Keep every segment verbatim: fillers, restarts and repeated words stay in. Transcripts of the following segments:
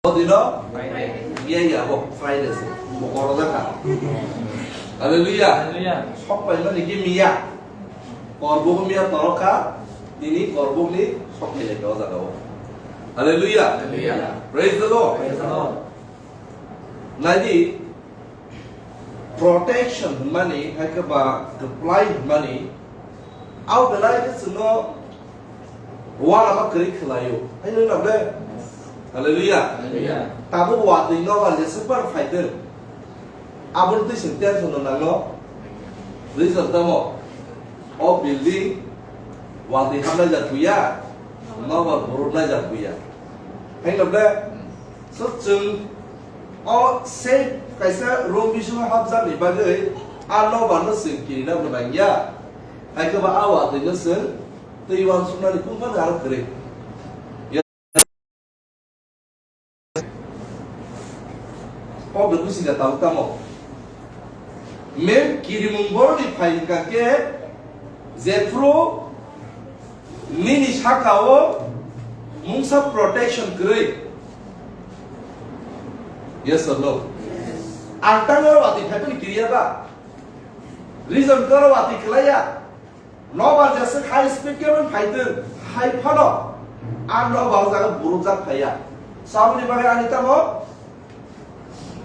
O dino? Friday. Iya, iya, bo Friday se. Bo koro jaka. Hallelujah. Hallelujah. Sok pai mani ki miya. Korbo miya toroka, tini korbo ni sok pai leka o jaga o. Hallelujah. Hallelujah. Praise the Lord. Praise the Lord. Nadi, protection hwnmani, hai khe ba kwplai hwnmani, au belai khe chwngno uanama kwrwi khlaio. Hai nw nang le? Hallelujah. Hallelujah. Tabuk watwi nobar jeswk bar phaitwng. Aboni twi chwng tension no nangno. Reason tamo? O building watwi hamlaijak buya, nobar buruknaijak buya. Hai nw nang le? So, chwng o safe kaisa room bisingo hapjakni bagwi a nobarno chwng kirina bo nangya. Hai khe ba a watwino chwng twi uansuknani kung phano aro kwrwi. Pok de busi da tamo tamo. Main kirimung boroni phai hwnkha khe jephru nini saka o mungsa protection kwrwi. Yes or no? Ang tangwi watwi phaiphani kiriya ba? Reason khe oro watwi khlaiya. Nobar jeswk high speed khe phai twng, hai phano ang nobar jaga burujak phaiya. Saboni bagwi ani tamo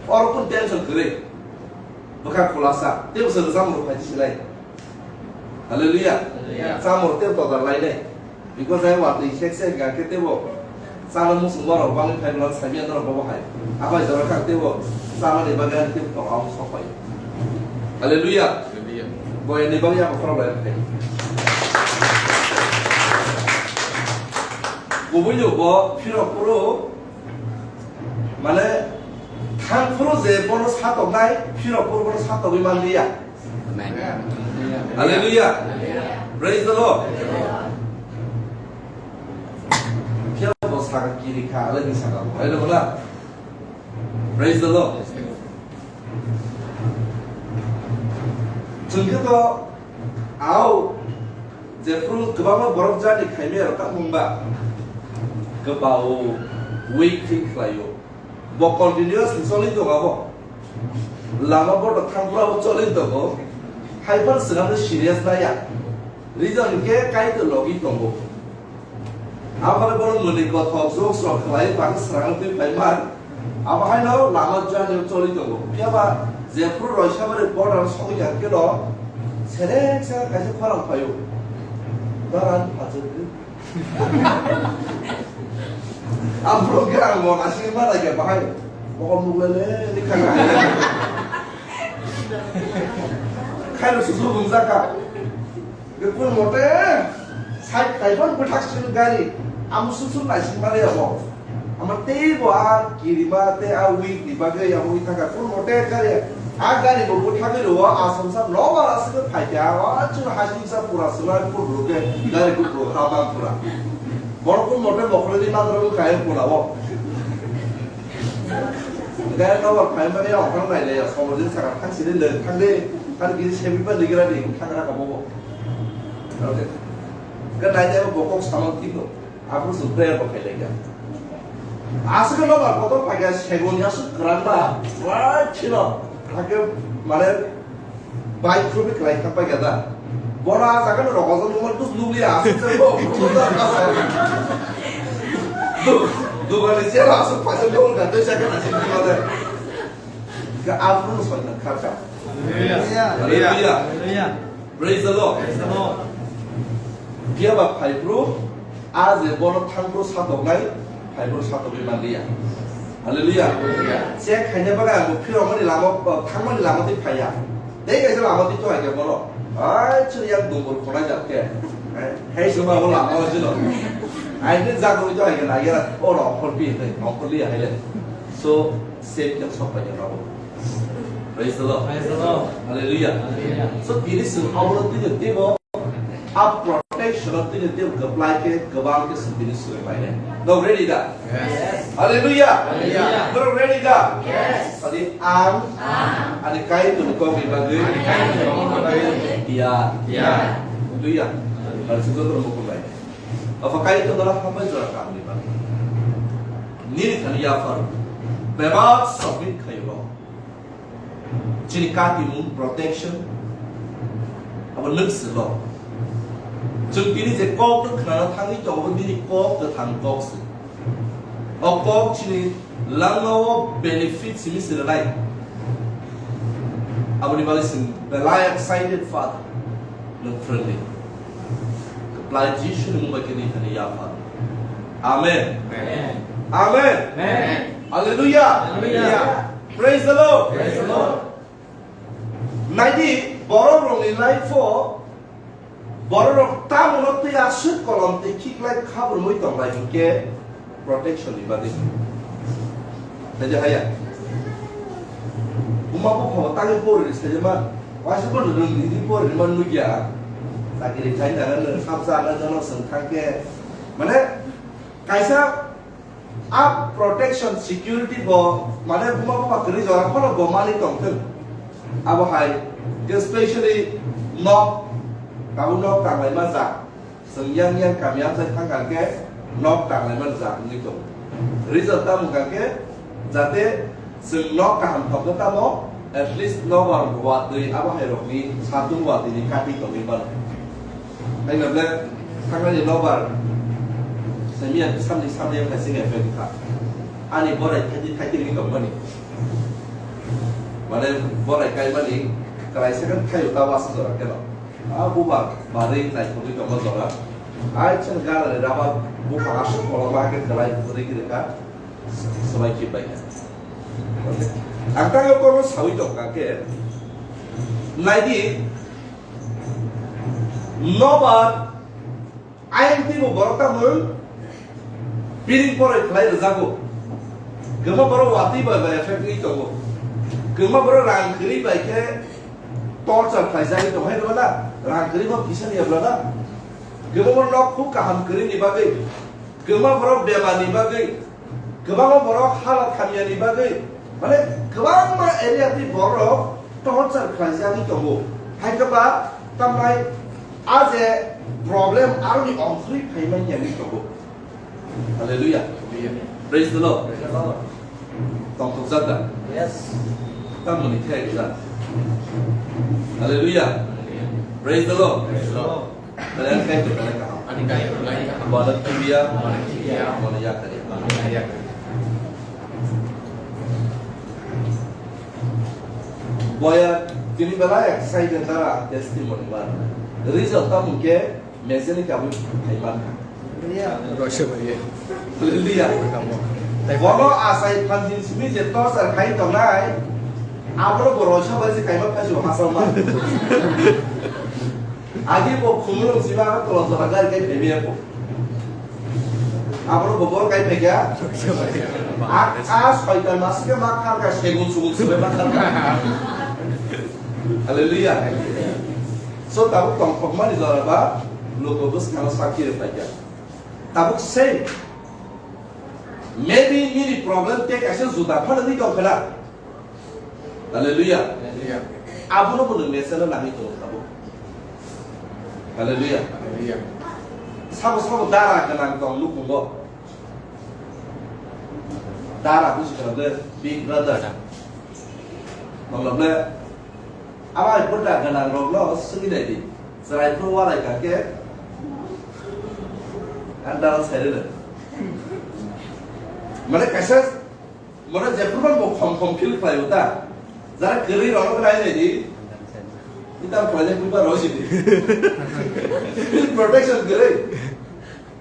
Oro kun tension kwrwi. Bwkha khulasa. Tei bwswk chamung rok phai silai. Hallelujah. Hallelujah. Chamung rok tei todar lainai. Because ai watwi sek sek ga khe teibo. Chama muchung borok bangwi phai bwlak saimya norok bobo hai. Abai jora kha teibo. Chamani bagwi ani teibo tok ang sok phai. Hallelujah. Hallelujah. Boyani bagwi ang khorok lai phai. Kubui bo phirok phuru Mane, thang phuru je bono satoknai, phirok phuru bono satokwi manliya. Amen. Hallelujah. Praise the Lord. Phiya bo saka kiri kha, ale ni saka bo. Hallelujah. Praise the Lord. Chwng khe to, au, jephru kwbangma borok journey khaimaya rok tamo wngba, kwbao weak feel khlaio. Bo continuously choli tongo abo. Lama bodo thangphuru abo choli tongo. Hai phano chwng abo serious naiya. Reason hinkhe Kaitor logi tongo. Aboni bono mwnwi kothok jokes rok khlai bangsa srang twi phai man. Abo haino lama journey o choli tongo. Phiya ba jephru Roisabari border o sogwi ya khe no selek selek kaisa khorang phaio. Baran phajwk. Aphuru khe ang bo asing ma lai khe bahai. Bokol muk le le ni kha. Khaino susu bumjak kha. Bikul mote side kaiphang bwthak sini gari. Amo sum sum naising male abo. Amo tei bo a kirima tei a week ni bagwi amo wi thaka kun mote gari. A gari bo bwthagwi rwo a song sam no ba aswk phai kha. A chwng hasing sa pura swlai pur rwo khe gari kuk rwo ha bang pura. Borok kun mote mokhorni madra bo kaya pura bo. Gaya no ba phai mani a okhorok nai le ya, somo jin saka thang sini le thang de, thang gini semi ba ligira de, thang ra ka bobo. Ga nai de bo kok samang tiko, aphuru su prayer bo khai le ga. Asuk no ba kotor phai ga, sego ni asuk kran ba, wa chino, hake mane Bai khrubi khlai kha pai gada. Bora jaga no rogo jong mo dus nugli asuk se bo. Dugani se asuk paisa dong ga doi jaga na sini mother. Ga aphuru soi na kharka. Hallelujah. Hallelujah. Hallelujah. Praise the Lord. Praise the Lord. Phiya ba phai bro, a je bono thang bro satoknai, phai bro satokwi manliya. Hallelujah. Hallelujah. Check khaina bagwi ang bo phirokmani lama, thangmani lama twi phaiya. Tei kaisa lama twi to hai khe bono. Ai, chwng yang dongor khonai jak khe. Hai, hai suma bo lama o jino. Ai, ne jak rwi to hai khe na yara, o rok khor pi, khor liya hai le. So, same thing sok phai khe rabo. Praise the Lord. Praise the Lord. Hallelujah. Hallelujah. So, tini sung abono tini timo, a protection of tini timo apply khe, kwbang khe sung tini sung pai ne. No, ready da? Yes. Hallelujah. Hallelujah. Bro, ready da? Yes. Tadi ang, ang, ani kai tu kong ibagai. Ani kai tu kong ibagai. Dia. Dia. Hallelujah. Hallelujah. Baru sung tu mukul pai. Apa kai tu dalam apa jual kami bang? Nini thani yaphar bebak submit khayo. Chini katimung protection abo nwng silo. Chwng tini je kok no khnana thangwi tongo, nini kok kwthang kok se. O kok chini langmao benefit simi sirnai. Aboni bagwi chwng belai excited, Father. Nwng phrwngdi. Kwplai Jisuni mung bai khe nini thani yaphar. Amen. Amen. Amen. Amen. Hallelujah. Hallelujah. Praise the Lord. Praise the Lord. Naidi, borok rokni life o, borok rok tamo no twi aswk kolom twi khiklai khabrumwi tonglai hinkhe, protection ni bagwi. Tei je haya. Buma bupha bo tangwi pori ri sajama. Waisa bo nwng nini pori ri man nukya. Chakiri khai na nwng khapsa na nwng swng thangkhe. Mane kaisa a protection security bo mane buma bupha kwrwi jora phano bo manwi tongthwng. Abo hai, especially nok, tabuk nok tanglai ma jak. Chwng yang yang kami amchai thang kha khe nok tanglai man jak wngwi tongo. Result tamo hwnkha khe jate chwng nok kaham thok khe tamo at least nobar watwi abo hai rokni satung watwi ni kati tongwi mano. Hai na ble thangnani nobar semiya samni samni yang kaisa effect kha. Ani borai thaiti thaiti wngwi tongmani. Mane borai kaimani kwlai second thaio ta wasa jora keno. A bubar bari naikolwi tongma jora. Ai chwng gana ni raba bupha aswk koloma khe kwlai kwrwi khe rwkha. Swbai khe bai kha. Ang tang kono sawi tong kha khe. Naidi nobar Ayang twibo borok tamo piring poroi khlai rwjago. Kwma borok watwi bai bai effect wngwi tongo. Kwma borok rang kwrwi bai khe torture khlaijagwi tongo, hai rwmana? Rang kwrwi bo kisa ni yablana? Kwma borok nok khuk kaham kwrwi ni bagwi, kwma borok bemar ni bagwi, kwbangma borok halat hamya ni bagwi, mane kwbangma area twi borok torture khlaijagwi tongo. Hai khe ba tamnai a je problem aroni ongkhorwi phaimani wngwi tongo. Hallelujah. Praise the Lord. Praise the Lord. Tongthokjak da? Yes. Tamoni khe rijak. Hallelujah. Praise the Lord. Praise the Lord. Kalian kai tu kalian kaham. Ani kai tu kalian kaham. Wala kibiya. Wala kibiya. Wala yakari. Wala yakari. Boya, tini belai excited da testimony man. Result ta mungke mesen ni kabu thaiman. Hallelujah. Hallelujah. Bono asai phanjin simi je torture khai tongnai. Abro bo roisa bai se kaima phaji hasal ma. Agi bo khumulung siba tolo jora gari kai phaibi ako. Abro bo bor kai phaiga. A, a soitan masike ma kharka segun sugun sibai ma kharka. Hallelujah. So tabuk tongthokmani jora ba lugo bwskano sakhi rwphaiga. Tabuk same. Maybe nini problem tei kaisa juda phano ni tongkhana. Hallelujah. Hallelujah. Abono bo nwng mesen o nangwi tongo tabuk. Hallelujah. Hallelujah. Sabo sabo dara gwnang tong nukhungo. Dara buji kha le big brother. Tong le abo hai buddha gwnang rokno swngwi nai di. Chwrai phuru walai kha khe. Ang dara sai rwle. Mane kaisa Mane jephru bo khom khom feel khlaio ta. Jara kwrwi rok nai nai di. Ita khlainai buba rok si di. Feel protection kwrwi.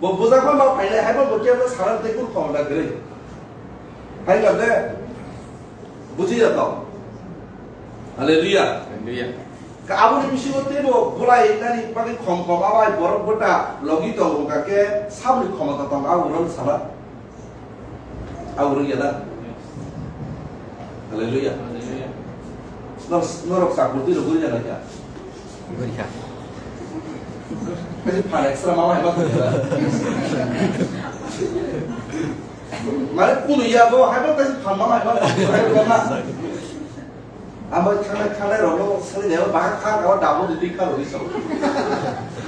Bo bujak ma ma phainai hai bo bo kebo saran tei kun khom da kwrwi. Hai ga de. Buji ya to. Hallelujah. Hallelujah. Ka aboni bisingo teibo bulai nani bagwi khom khom awai borok bwta logi tongo, hwnkha khe saboni khomota tongo, abo rwng sana. Abo rwng ya na? Hallelujah. Hallelujah. Nor-, norok chakbwtwi rwgwi ya na kya? Rwgwi kha. Kaisa phan extra mama hai ma. Mane kunu ya bo hai ma kaisa phan mama hai ma. Amo thangnai, thangnai rokno sani naiyo bahai kha, abo dabo di, di kha rodi sao.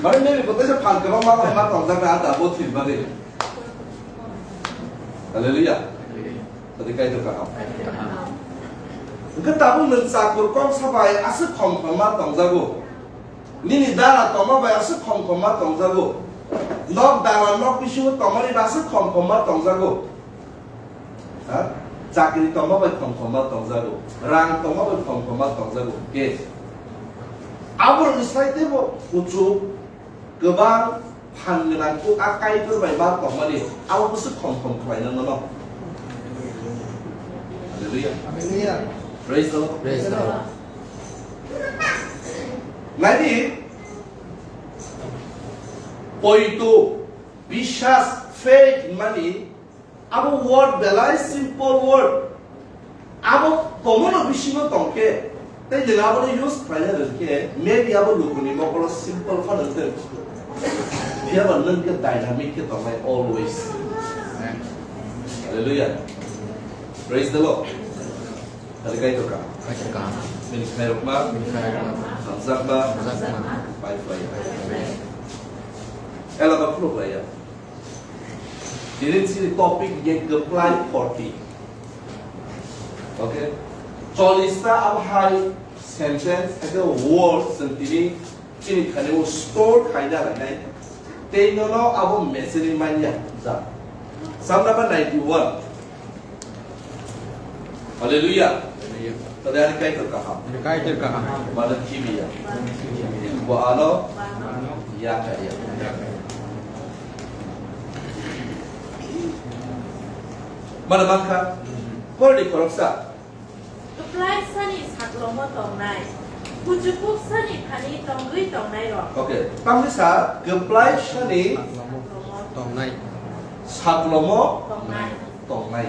Mane nini bo teisa phan kwbangma ma, ma tongjak na, dabo thwini bagwi. Hallelujah. Tadi kaitor kaham. Hwnkhe tabuk nwng chakur kok sa bai aswk khom khom ma tongjago. Nini dara tongma bai aswk khom khom ma tongjago. Nok dara nok bisingo tongmani bai aswk khom khom ma tongjago. Ha? Chakri tongma bai khom khom ma tongjago. Rang tongma bai khom khom ma tongjago. Ke. Abo ni sai teibo kuchuk kwbang phan gwnang kuk a kaitor bai ma tongmani abo bwswk khom khom khlaina nono. Hallelujah. Hallelujah. Praise the Lord. Praise the Lord. Naidi, poito, biswas, faith hwnmani abo word belai simple word. Abo common o bisingo tongkhe, tei nwng abono use khlaina rwngkhe, maybe abo lukuni mokolo simple phano wngthwng. Phiyaba nwng khe dynamic khe tongnai always. Hallelujah. Praise the Lord. Hallelujah. Kaitor kaham. Kaitor kaham. Bini khairokma. Bini khairokma. Hamjakma. Hamjakma. Pai phlai. Ela ba khuluk laiya. Tini chini topic hwnkhe kwplai forty. Okay? Chollish ta abo hai sentence, hwnkhe word chwng tini chini thani o store khaina lainai. Tei nono abo message ni manya ja. Psalm number ninety-one. Hallelujah. Hallelujah. Tadi ani kaitor kaham. Ani kaitor kaham. Mano kibiya. Bo ano yakaya. Mana mangkha. Kordi koroksa. Kwplai sani saklomo tongnai. Kuchukuk sani thani tongwi tongnai rok. Okay. Tamni sa kwplai sani saklomo tongnai. Saklomo tongnai. Tongnai.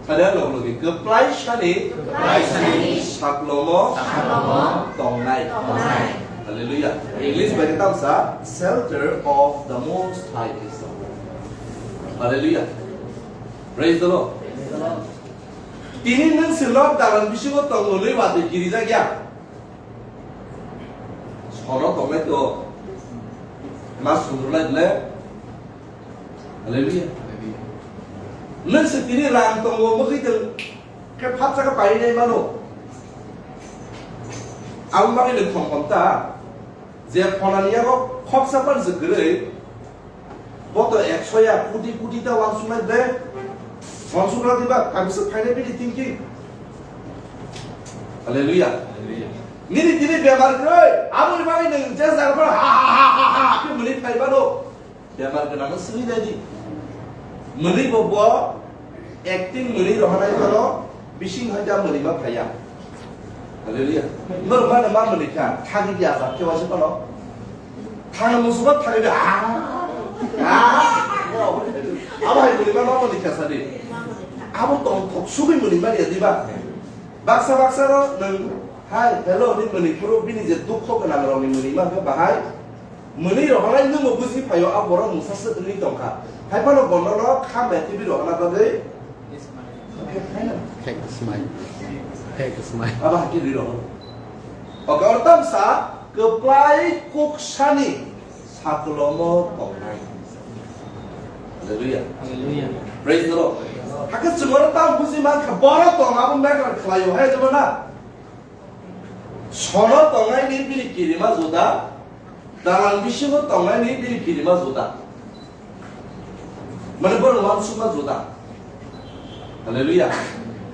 Tadi ano logi kwplai sani. Kwplai sani. Saklomo. Saklomo. Tongnai. Tongnai. Hallelujah. English bai tam sa shelter of the Most High is the Lord. Hallelujah. Praise the Lord. Tini nwng se nok dalan bisingo tong hwnwi watwi kirijak ya. Sono tongnai to. Ma sumrulai le. Hallelujah. Nwng se tini rang tongo, mwkhwi tong khe phatsa khe painai mano. Aboni bagwi nwng thong thong ta. Je phonani yago khoksa pan se kwrwi. Bo to ekso ya, koti koti ta wansuknai de. Wansukna diba, kaisa phainai bini thinking. Hallelujah. Hallelujah. Nini tini bemar kwrwi, aboni bagwi nwng je jaga phano ha ha ha ha ha khe mwnwi phai mano. Bemar gwnang no swngwi nai di. Mwnwi bo bo acting mwnwi rohornai phano bising hai da mwnwi ma phaiya. Hallelujah. Norok mano ma mwnwi kha, thagi di asap khe waisa phano. Thangna musugo thagi di, ah, ah. Abo hai mwnwi ma ma mwnwi kha sadi. Abo tongthok sugwi mwnwi ma ya diba. Baksa baksa no nwng hai hello ni mwnwi phuru bini je dukho gwnang rokni mwnwi ma khe bahai. Mwnwi rohornai nwngbo buji phaio, a borok mungsa swk wngwi tongkha. Hai phano bono no kha maikhwtwi rohorna bagwi. Fake smile. Fake smile. Abo hai khe rwi rohor. Oke, oro tamsa kwplai kuksani saklomo tongnai. Hallelujah. Hallelujah. Praise the Lord. Hakhe chwng oro tam buji mankha, borok tong abo matter khlaio, hai jeba na? Sono tongnaini bini kirima juda, dalan bisingo tongnaini bini kirima juda. Mane borok wansukma juda. Hallelujah.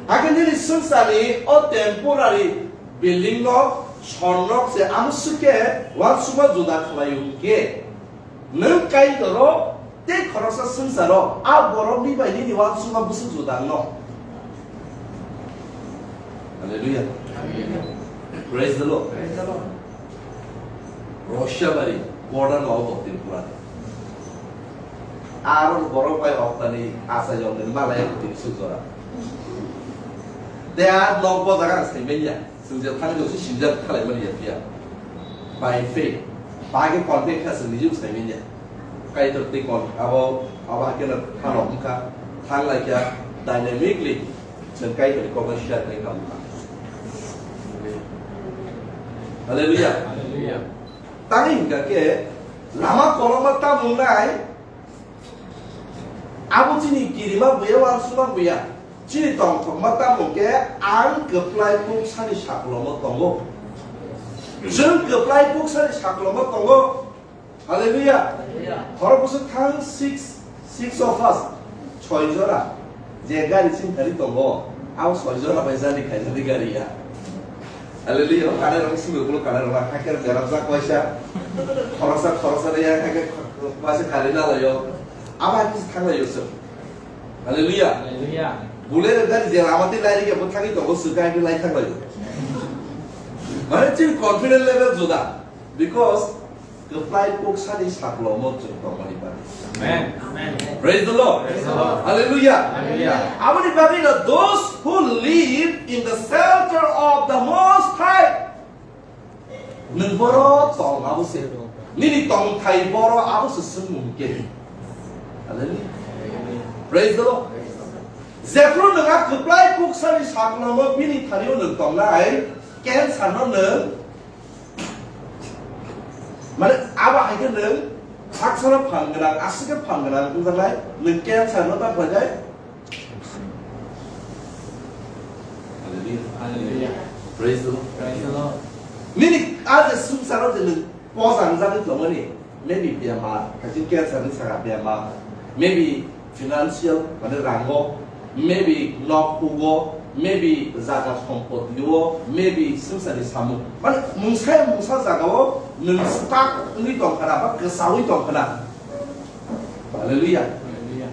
Hakhe nini swngcharni o temporary building no, son nok se amo swkhe wansukma juda khlaio hwnkhe. Nwng Kaitoro tei khoroksa swngcharo a borokni bai nini wansukma bwswk juda wngno? Hallelujah. Praise the Lord. Russia bari border no obo Tripura. Aro borok bai oktani achai jongni malai tini suk jora. Te a nok bo jaga ang sai manya. Chwng je thani jongsi sinjak khalai mani ya phiya. By faith. Bagi contact kha chwng nijing sai manya. Kaitor tei kon abo abo hakhe no thano wngkha. Thang lai kha dynamically chwng Kaitor ni kokno share khai kha wngkha. Hallelujah. Hallelujah. Tangwi hingkha khe lama kolokma tamung nai. Abo chini kirima buya, wansukma buya. Chini tongthokma tamo khe ang kwplai kuk sani saklomo tongo. Chwng kwplai kuk sani saklomo tongo. Hallelujah. Hallelujah. Horo bwswk thang six, six of us, soi jora. Je gari chini thani tongo, abo soi jora bai jani khaijani gari ya. Hallelujah. Kanai rok simi ulo kanai rok hakhe berajak waisa. Khoroksa khoroksa de ya hakhe waisa kari na layo. Abo hakhe thang layo se. Hallelujah. Hallelujah. Bulai rok gari je lama twi lai rikya bo thangwi tongo swkang lai thang layo. Mane chini confidence level juda. Because kwplai kuk sani saklomo chwng tongmani bagwi. Amen. Amen. Praise the Lord. Praise the Lord. Hallelujah. Hallelujah. Aboni bagwi no those who live in the shelter of the Most High. Nwng boro tong abo se. Nini tongthai boro abo se swngmung khe. Hallelujah. Praise the Lord. Jephru nwng a kwplai kuk sani saklomo bini thani o nwng tongnai cancer no nwng Mane abo hai khe nwng haksano phan gwnang, aswk khe phan gwnang wngjaknai, nwng cancer no ta khlainai. Hallelujah. Hallelujah. Praise the Lord. Praise the Lord. Nini a je swngcharo je nwng poja wngjagwi tongmani, maybe bemar, kaisa cancer ni saka bemar, maybe financial, mane rango, maybe nok hugo, maybe jaga sompotio, maybe swngcharni samung. Mane mungsa mungsa jagao nwng stuck wngwi tongkha na, ba kwsawi tongkha na. Hallelujah. Hallelujah.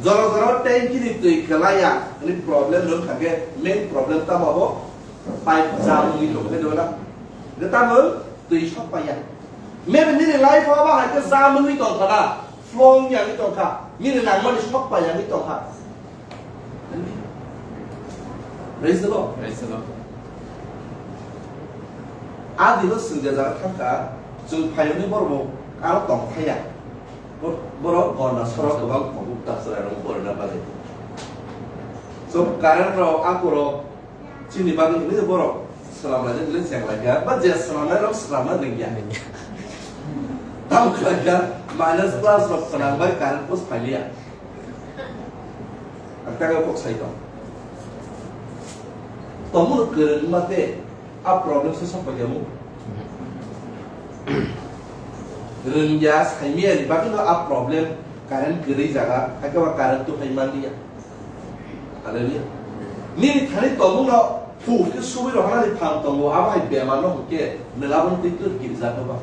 Jora jora tanki ni twi kwlaiya, ni problem nwng kha khe main problem tamo bo pipe jam wngwi tongkha de na. Ge tamo twi sok paiya. Maybe nini life o ba hai khe jam wngwi tongkha na. Flowing yangwi tongkha, nini nangmani sok pai yangwi tongkha. Praise the Lord. Praise the Lord. A dino swngjajak thangkha, chwng phaiyungni borok aro tongthaya. Bor-, borok gorna sorok kwbang tongo, ta chwrairok borna bagwi. So, current rok, akorok, Chini bagwi hwnwi borok swlamlaijak le chenglaikha, ba je swlamnairok swlamna nangya. Tamo khlaikha, minus plus rok khwnang bai current post phailiya. Ang tangwi kok sai tong. Tongmung kwrwngma tei a problem se sokphaikha mu. Rwngya saimiyani bagwino a problem current kwrwi jaga, hakhe ba current tuphai manliya. Hallelujah. Nini thani tongmungno phur khe subui rohornani phang tongo, abo hai bemarno hwnkhe nwng abono twi kwrwi kirijakma ba?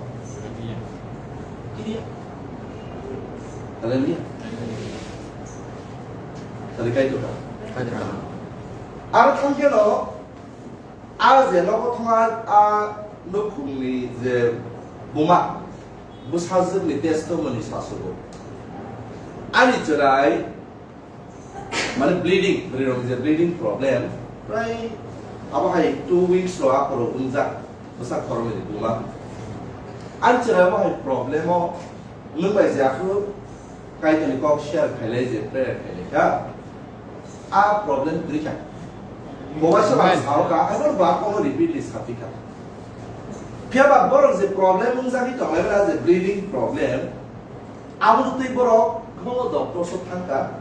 Kiriya. Hallelujah. Tari Kaitor ka? Kaitor ka. Aro thangkheno, a je nogo thangma a nukhungni je buma, bwsajwkni testimony sasogo. Ani chwrai Mane bleeding, bwrwi rok je bleeding problem, prai abo hai two weeks ro aphuru wngjak, bwsa khoroknwi ni buma. Ani chwrai abo hai problem o nwng bai je aphuru Kaitorni kok share khailai je prayer khailai kha, a problem kwrwi kha. Bo waisa ba Amen. Sao kha, abo ba kono repeatedly saphi kha. Phiya ba borok je problem wngjagwi tonglai mani je bleeding problem, Abo twi borok kwbangma doctor sok thangkha,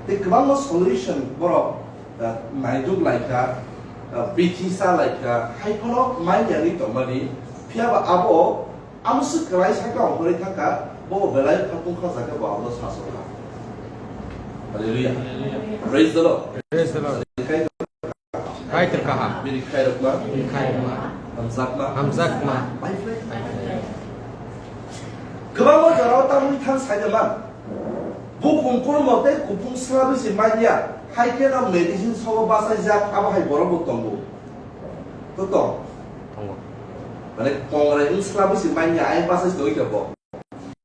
tei kwbangma solution borok, ah, naiduk laikha, ah, bithi sa laikha, hai phano manya wngwi tongmani, phiya ba abo amswk kwlai sakha ongkhorwi thangkha, bo belai khatung kha jaga bo abono sasokha. Hallelujah. Praise the Lord. Praise the Lord. Kaitor kaha. Bini khairokma. Bini khairokma. Hamjakma. Hamjakma. Bai phlai. Bai phlai. Kwbangma jorao tamni thang saida man. Bukhung kulmo tei kuphung swlabwi se manya. Hai kheno medicine sobo bachaijak, abo hai borok bo tongo. To tong. Tongo. Mane kongrai wng swlabwi se manya, ai bachai tongwi khe bo.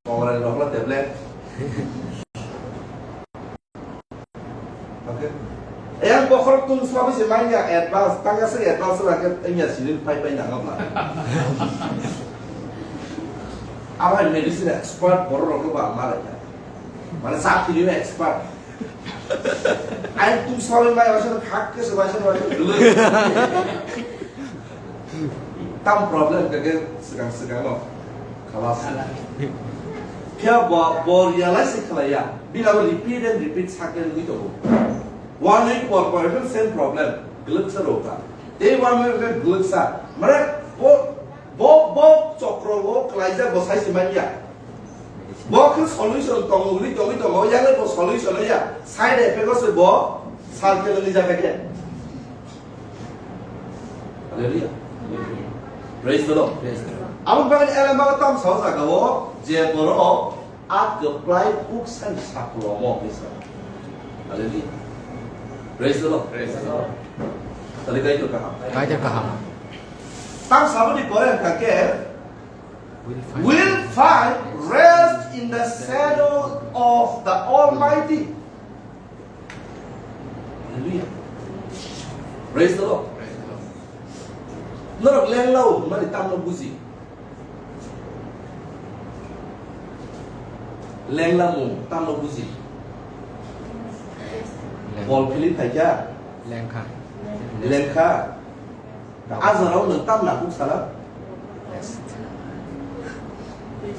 Kongrai rokla tablet. Okay. Yang bokhorok tung swabi se manya advance, tanga se advance la ke enya sini pai pai nang apa. Apa medicine expert borok rok ba mala ya. Mana sa kiri expert. Ai tung swabi mai wasa khak ke se wasa wasa. Tam problem kake segang segang no. Khalas. Phiya bo, bo realize se khlaiya. Bini abo repeat and repeat sakhe nugwi tongo. One week por por even same problem. Glwksa rok kha. Tei one week even glwksa. Mane bo, bo, bo chokro bo klaijak bo sai se manya. Bo khe solution tongo, uli tongwi tongo, yang bo solution ya. Side effect o se bo circle ni jaga khe. Hallelujah. Praise the Lord. Praise the Lord. Abo bagwi elem bago tam sa jaga o je borok a kwplai kuk san saklomo hinwi sa. Hallelujah. Praise the Lord. Praise the Lord. Tali Kaitor kaham. Kaitor kaham. Tam saboni pore hwnkha khe, will find rest in the shadow of the Almighty. Hallelujah. Praise the Lord. Norok lenglao hwnmani tamno buji. Lenglamung tamno buji. Leng- Bol philwi phaikha. Lengkha. Lengkha. A jorao nwng tam nakuk sala?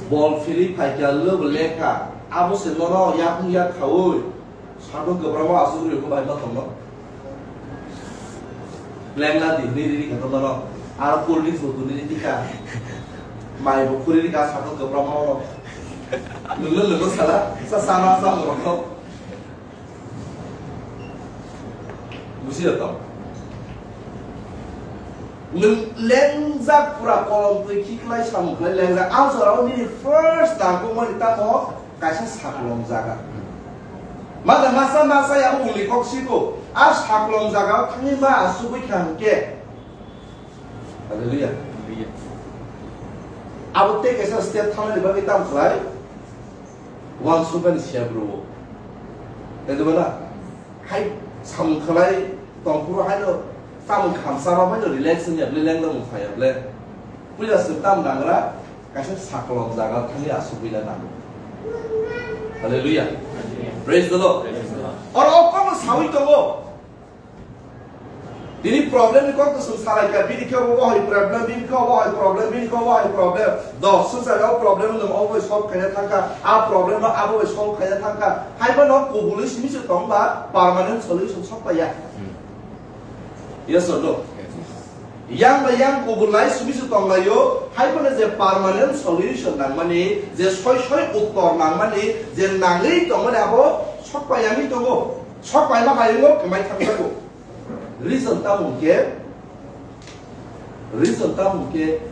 Bol philwi phaikha, lobo lekha. Abo se nono yakung yak khaui. Satung kwbangma asugri ko bai ma tongno. Lengla di hwnwi riri kha tongno. Aro cold drinks bo tuni riri kha. Mai bo khuri riri kha satung kwbangma ono. Nwngno nwngno sala. Sa sana sa mo. Bujiya to? Nwng lengjak pura kolom twi khiklai samung khlai lengjak. A jorao nini first nangkukmani tamo kaisa saklom jaga. Mada masa masa ya uli kok siko. A saklom jaga thangwi ma asugwi kha hwnkhe. Hallelujah. Abo tei kaisa step thangnani bagwi tamo khlai. Uansukmani siya bro. Tei diba na? Hai samung khlai tongphuru haino tamung khamsa rok haino relax wngya ble lengno mung phaiya ble. Puila swk tam nangra kaisa saklom jaga thangwi asugwi na nango. Hallelujah. Praise the Lord. Praise the Lord. Oro o kokno sawi tongo. Tini problem ni kok swng salai kha, bini khe obo hai problem, bini khe obo hai problem, bini khe obo hai problem. Dos swng salai o problem no obo solve khaina thangkha, a problem no abo solve khaina thangkha. Haiba no kubului simi se tongba permanent solution sok paiya. Yes or no? Yang ba yang kubulai simi se tonglaio, haiba no je permanent solution nangmani, je soi soi uttor nangmani, je nangwi tongmani abo sok paiya ni tongo. Sok paima bai wngo, kemai thangjago. Reason tamo hwnkhe, reason tamo hwnkhe,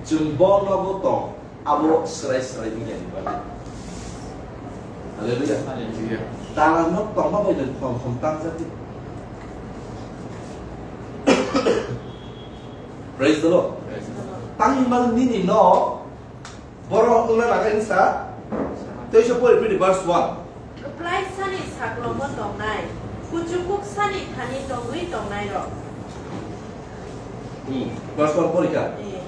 chwng bo nogo tong, abo swrai swrai wngya ni bagwi. Hallelujah. Hallelujah. Dalan no tongma bai nang thom thom tangjak di. Praise the Lord. Praise the Lord. Tangwi mano nini no Borok wngna nangnai wngsa. Teisa pori phidi verse one. Kwplaisani saklomo tongnai, kuchukuk sani thani tongwi tongnairok. Hmm. Verse one pori kha. Eh.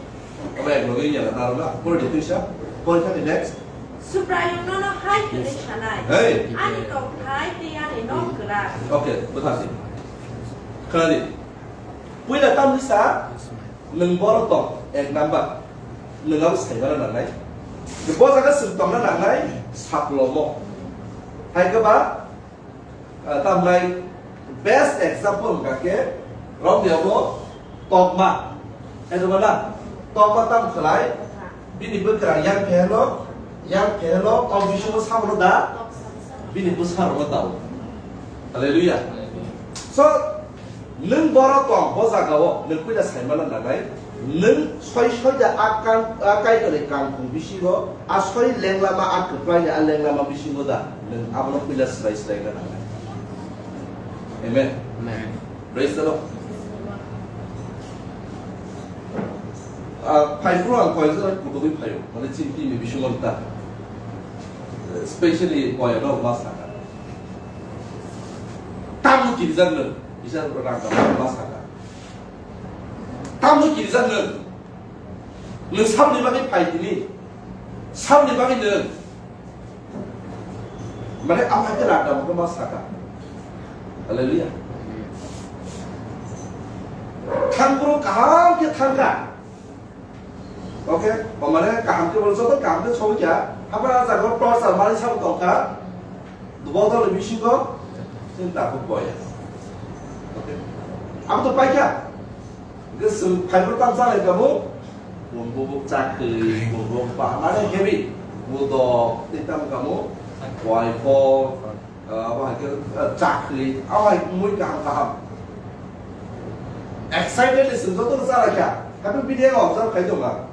Abo ek loge ya na na. Pori di teisa. Pori kha di next. Subraiyung nono hai hwnwi sanai. Hey. Ani tongthai tei ani nok kwrak. Okay, bwthar di. Khna di. Puila tamni sa. Nwng boro tong, ek number. Nwng abo saimano nangnai. Bo jaga chwng tongna nangnai, saklomo. Hai khe ba, ah, tamnai best example hwnkha khe, romni abo tokma. Hai khe ba na, tokma tam khlai, bini bwkrang yang phehelo, yang phehelo, o bisingo sabono da, bini bwsarokno tao. Hallelujah. So, nwng boro tong, bo jagao, nwng puila saimano nangnai, nwng soi soida a kan, a Kaitorni kangkhung bisingo, a soi lenglama, a kwplaini a lenglama bisingo da, nwng abono puila swrai swraina nangnai. Amen. Amen. Praise the Lord. Ah, phai phuru ang koyokjora kutugwi phaio, mane chini team ni bisingo ta. Specially koyokno ma sakha. Tamo kirijak nwng, kisa rang tamo ma sakha. Tamo kirijak nwng. Nwng saboni bagwi phai tini. Saboni bagwi nwng. Mane, ama khe rang tamo ma sakha. Hallelujah. Thang phuru kaham khe thangkha. Okay, o mane kaham khe bolo joto kaham khe sogwi kha. Hapra jaga o torchar mani sabo tongkha. Bodol ni bisingo chini tabuk boya. Abo to paikha. Hwnkhe chwng phaibro tam chanai kamo. Bumbo bo chakri, bumbo ba mane heavy. Budok tei tam kamo. Waifo, abo hai khe chakri, abo hai mui kaham kaham. Excited ni chwng joto no chalaikha. Happy video observe khai tongma.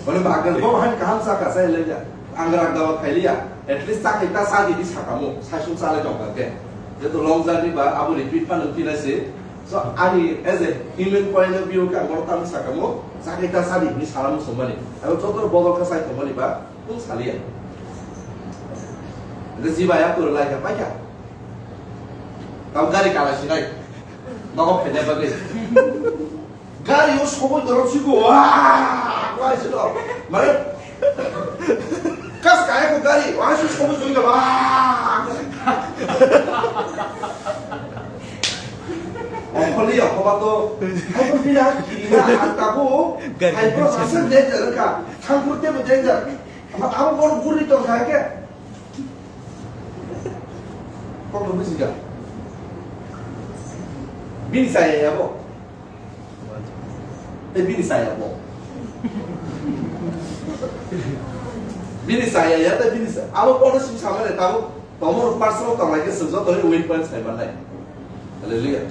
Mane bagel bo hai kaham chakha sai le ya. Angra dawa khai liya. At least chakri ta sadi di sakamo. Saisung chalai tongkha khe. Jeto long journey ba abo repeat pa nang tinai se. So ani as a human point of view khe ang bono tamo sakamo. Chakri ta sadi di salam somani. Abo joto bodol kha sai tongmani ba. Kung saliya. Nde jiba ya kuru lai ka paika. Tau gari kala sinai. Nogo phede bagwi. Gari o sobo dorok sigo. Wah! Wah, sino. Mane. Kas kaya ko gari. Wah, su sobo dorok. Wah! Okholi okhoba to. Hai ko pina kiri na atabu. Gari. Hai ko sasa danger ka. Thangkur te bo danger. Ama, ama borok guri tong kha khe. Kok no buji kha. Bini saya ya bo. Te bini saya bo. Bini saya ya te bini saya. Abo kono sim sama le tabo. Tomo personal tong lai khe sujok tong weak point sai man lai. Hallelujah.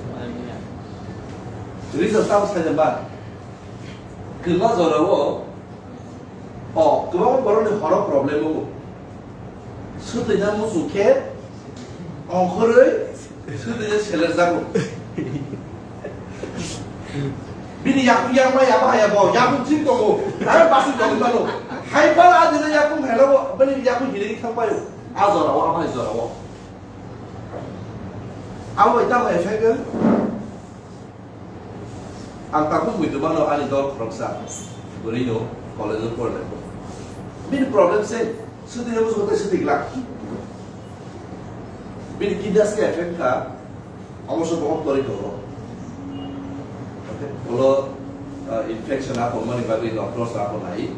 Reason tabo sai ba. Kema jora wo. O, kwbangma borokni horo problem wngo. Swtwina muchung khe ongkhorwi swtwino selerjago. Bini yakung yakma yaba haya bo, yakung thik tongo, tara basing tongwi mano. Hai pala adino yakung hailabo, bini yakung hinwi thang paio. A jorao, a bai jorao. Abo bai tamo effect wng? Ang tabuk muitu mano ani dol khoroksa bwrwino college-o pornai. Bini problem se, swtwi rw swtwi glak. Bini kidneys khe effect kha, omo se bohok torwi tongo. Ulo, uh, infection aphongmani bagwi doctor sa aphonai.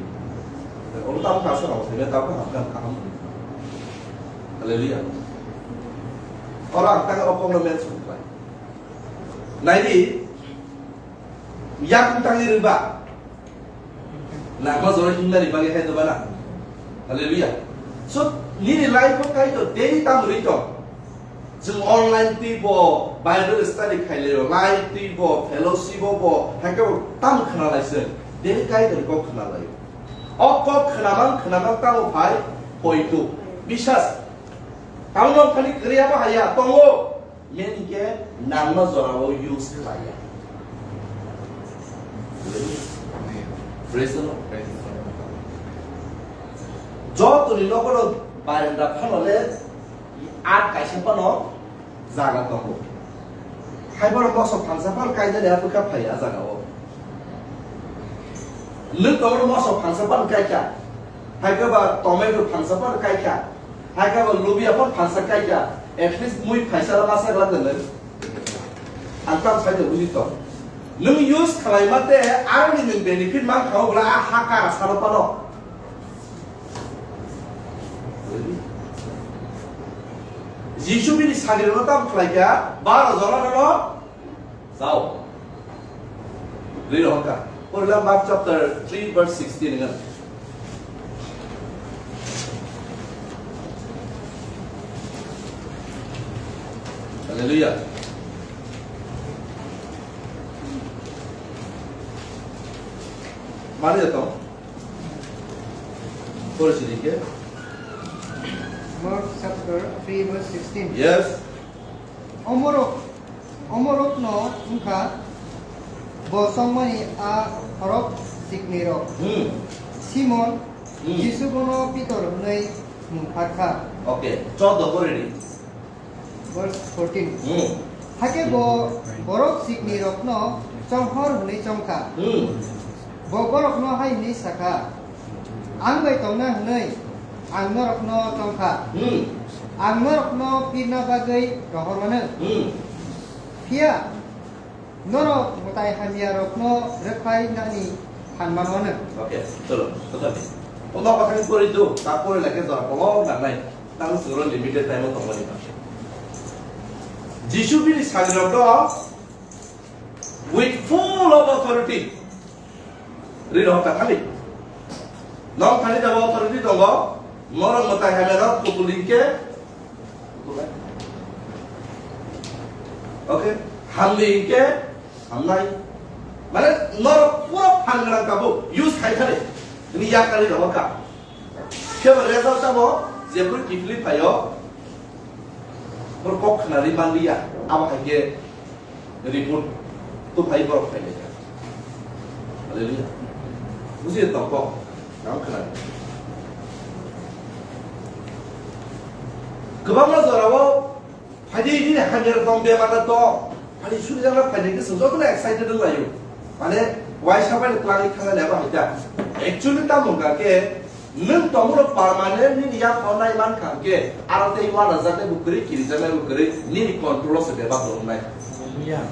Ulo tamo kasa rok thaibe tamo hamkha kaham. Hallelujah. Oro ang tang okongno mention khlai. Naidi, yakung tangwi rwba. Nangma jora himnani bagwi hai doba na. Hallelujah. So, nini life o Kaitor daily tam rwi tong. Jwng online twi bo Bible study khai laio, live twi bo fellowship o bo, hai khe bo tam khna lai se. Daily Kaitor kok khna laio. O kok khna mang khna mang tamo phai poito. Bisas. Tamo nong khani kwrwi abo haya tongo. Main khe nangma jorao use khlaiya. Praise the Lord. Jotoni nogo barenda phano le ar kaisa phano jaga tongo. Hai bono mosok thangsa phano kainani aphuka phai a jagao. Nwng tongo mosok thangsa phano kaikha. Hai khe ba tomato thangsa phano kaikha. Hai khe ba lubia phano thangsa kaikha. At least mui phaisa la masa gla dele. Ang tam sai de buji to. Nwng use khlai mate aroni nwng benefit man kha obla a ha kara salo phano. Jisu bini sagirino tam khlaikha, baro jona no Sao. Rwi rohor kha. Porila Mark chapter three verse sixteen ngan. Hallelujah. Mari to. Pori sini ke. Mark chapter three verse sixteen. Yes. Omorok, omorokno wngkha bo chongmani a khorok siknirok. Hmm. Simon, Hmm. Jisu bono Pitor hwnwi mung pharkha. Okay, chordo pore di. Verse fourteen. Hmm. Hakhe bo borok siknirokno chonghor hwnwi chongkha. Hmm. Bo borokno hai hwnwi sakha, "Ang bai tongna hwnwi ang norokno chongkha. Hmm. Ang norokno pirna bagwi rohormano. Hmm. Phiya norok mwtai hamyarokno rwkhlainani phan manmano." Okay, cholo, kothani. O nokha thani pori do, ta pori lake jora kolok nangnai. Tamo chwngno limited time o tongmani bagwi. Jisu bini sagrirokno with full of authority ri rok ka thani. Nong thani jabo authority tongo, norok mwtai hamya rok kutul hingke, okay, hamli hingke, hamnai. Mane norok pura phan gwnang kabo use khai thani. Ini yak kari rok ka. Kebo result tamo, jephru kiphilwi phaio, phuru kok khna ri manliya, abo hai khe report tu phai borok phai lekha. Hallelujah. Buji tong kok, nang khna. Kwbangma jorao Phaidi nini hamya tong bemar na tong. Phaidi suri jana phaidi ke sung joto excited wng layo. Mane waisa bai twlangwi thangna leba haita. Actually tamo hwnkha khe nwng tongmoro permanent nini yak hor nai man kha khe aro tei wana jaknai bo kwrwi kiri jaknai bo kwrwi nini control o se bebak tongnai. Hallelujah.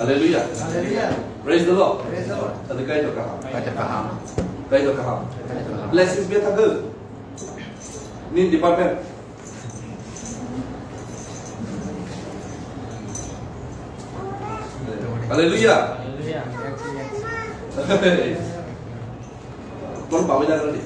Hallelujah. Hallelujah. Praise the Lord. Praise the Lord. Tadi kai to kaham. Kai to kaham. Kai to kaham. Kai to kaham. Blessings be thagw. Nini department. Hallelujah. Hallelujah. Mon pamai na kali.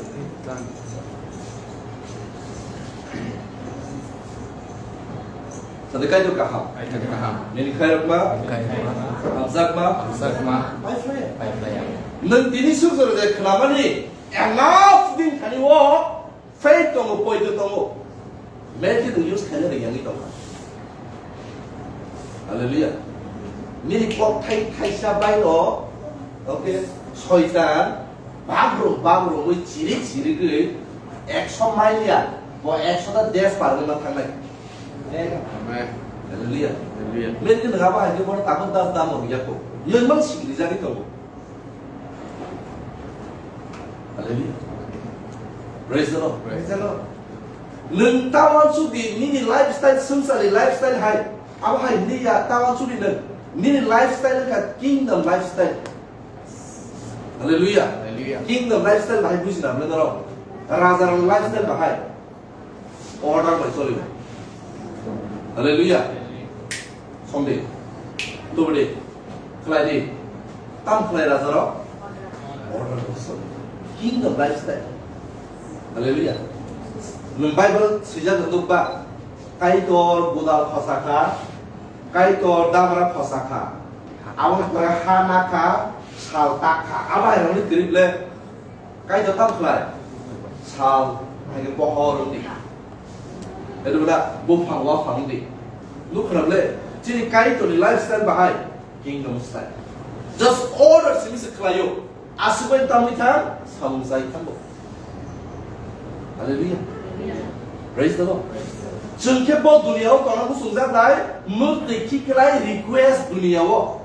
Sadi kai to kaham. Kai to kaham. Nini khai rok ma. Kai to kaham. Amsak ma. Amsak ma. Pai phlai. Pai phlai. Nang tini suk sor je khnamani enough din thani wo. Faith tongo, poito tongo. Many people use khaina ring yang tongo. Hallelujah. Nini kok thai thaisa bai no. Okay. Soitan bagrum bagrum wi chirik chirik wi ekso mile ya. Bo ekso ta des par ma thangnai. Amen. Hallelujah. Hallelujah. Many people ngaba hai ke bo takut das dam ya ko. Yun mang sikri jani tongo. Hallelujah. Praise the Lord. Praise the Lord. Nwng ta wansuk di nini lifestyle, swngcharni lifestyle hai. Abo hai hwnwi ya, ta wansuk di nwng. Nini lifestyle wngkha kingdom lifestyle. Hallelujah. Hallelujah. Kingdom lifestyle bahai bujina mwnwi norok. Rajarokni lifestyle bahai. Order bai choli. Hallelujah. Somdi. Tubudi. Khlai di. Tam khlai rajarok. Order bai choli. Kingdom lifestyle. Hallelujah. Nwng Bible swijak nukba. Kaitor budal khosa kha. Kaitor damra khosa kha. Abo khe ha na kha, sal tak kha. Abo hai rokni kwrwi le. Kaitor tam khlai? Sal, hai khe pohor wng di. Edo bada buphang waphang wng di. Nuk khna le, chini Kaitorni lifestyle bahai kingdom style. Just order simi se khlaio. Aswk bai tamwi thang, samung chai thango. Hallelujah. Praise the Lord. Chwng khe bo duniyao tongna muchungjak nai, mwktwi khiklai request duniyao.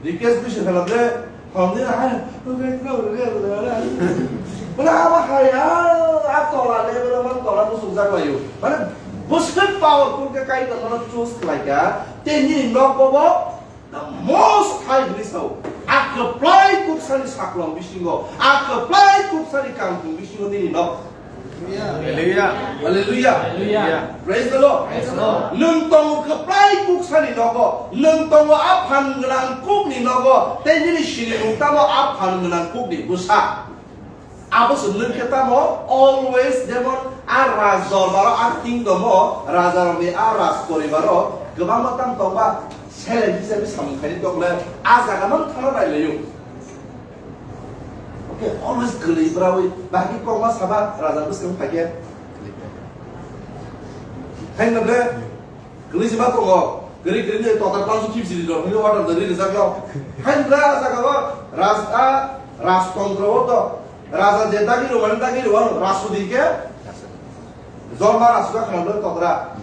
Request bisi khalam le, hamni hai, oke, no, re, re, re. Bole abo hai, a, a tola le, bole man tola muchungjak laio. Mane, bwswk powerful khe Kaitor nono choose khlai kha, tei nini nok bobo the most high hwnwi sao. A kwplai kuksani saklong bisingo, a kwplai kuksani kangthung bisingo nini nok. Hallelujah. Hallelujah. Hallelujah. Praise the Lord. Praise the Lord. Nwng tongo kwplai kuksani nogo, nwng tongo a phan gwnang kukni nogo, tei nini sinimung tamo a phan gwnang kukni bwsa. Abo se nwng khe tamo always jemon a raj dorbaro, a kingdomo, rajarokni a raj poribaro kwbangma tamo tongba seleng hisabe samung khaini tokle a jaga mang thangna nailaio. Okay, always kwlwi brawi, bahai khe kokma saba raja bwskang phai khe. Hai no ble, kwlwi se ma tongo, kwrwi kwrwi ni totar pang su khip siri rok, hino water dari rijak rok. Hai bra jaga o, rasta, rajtontro o to, raja je dagi rwmani dagi rwmano, rasu di khe, jolma rasu jak khana ble totra.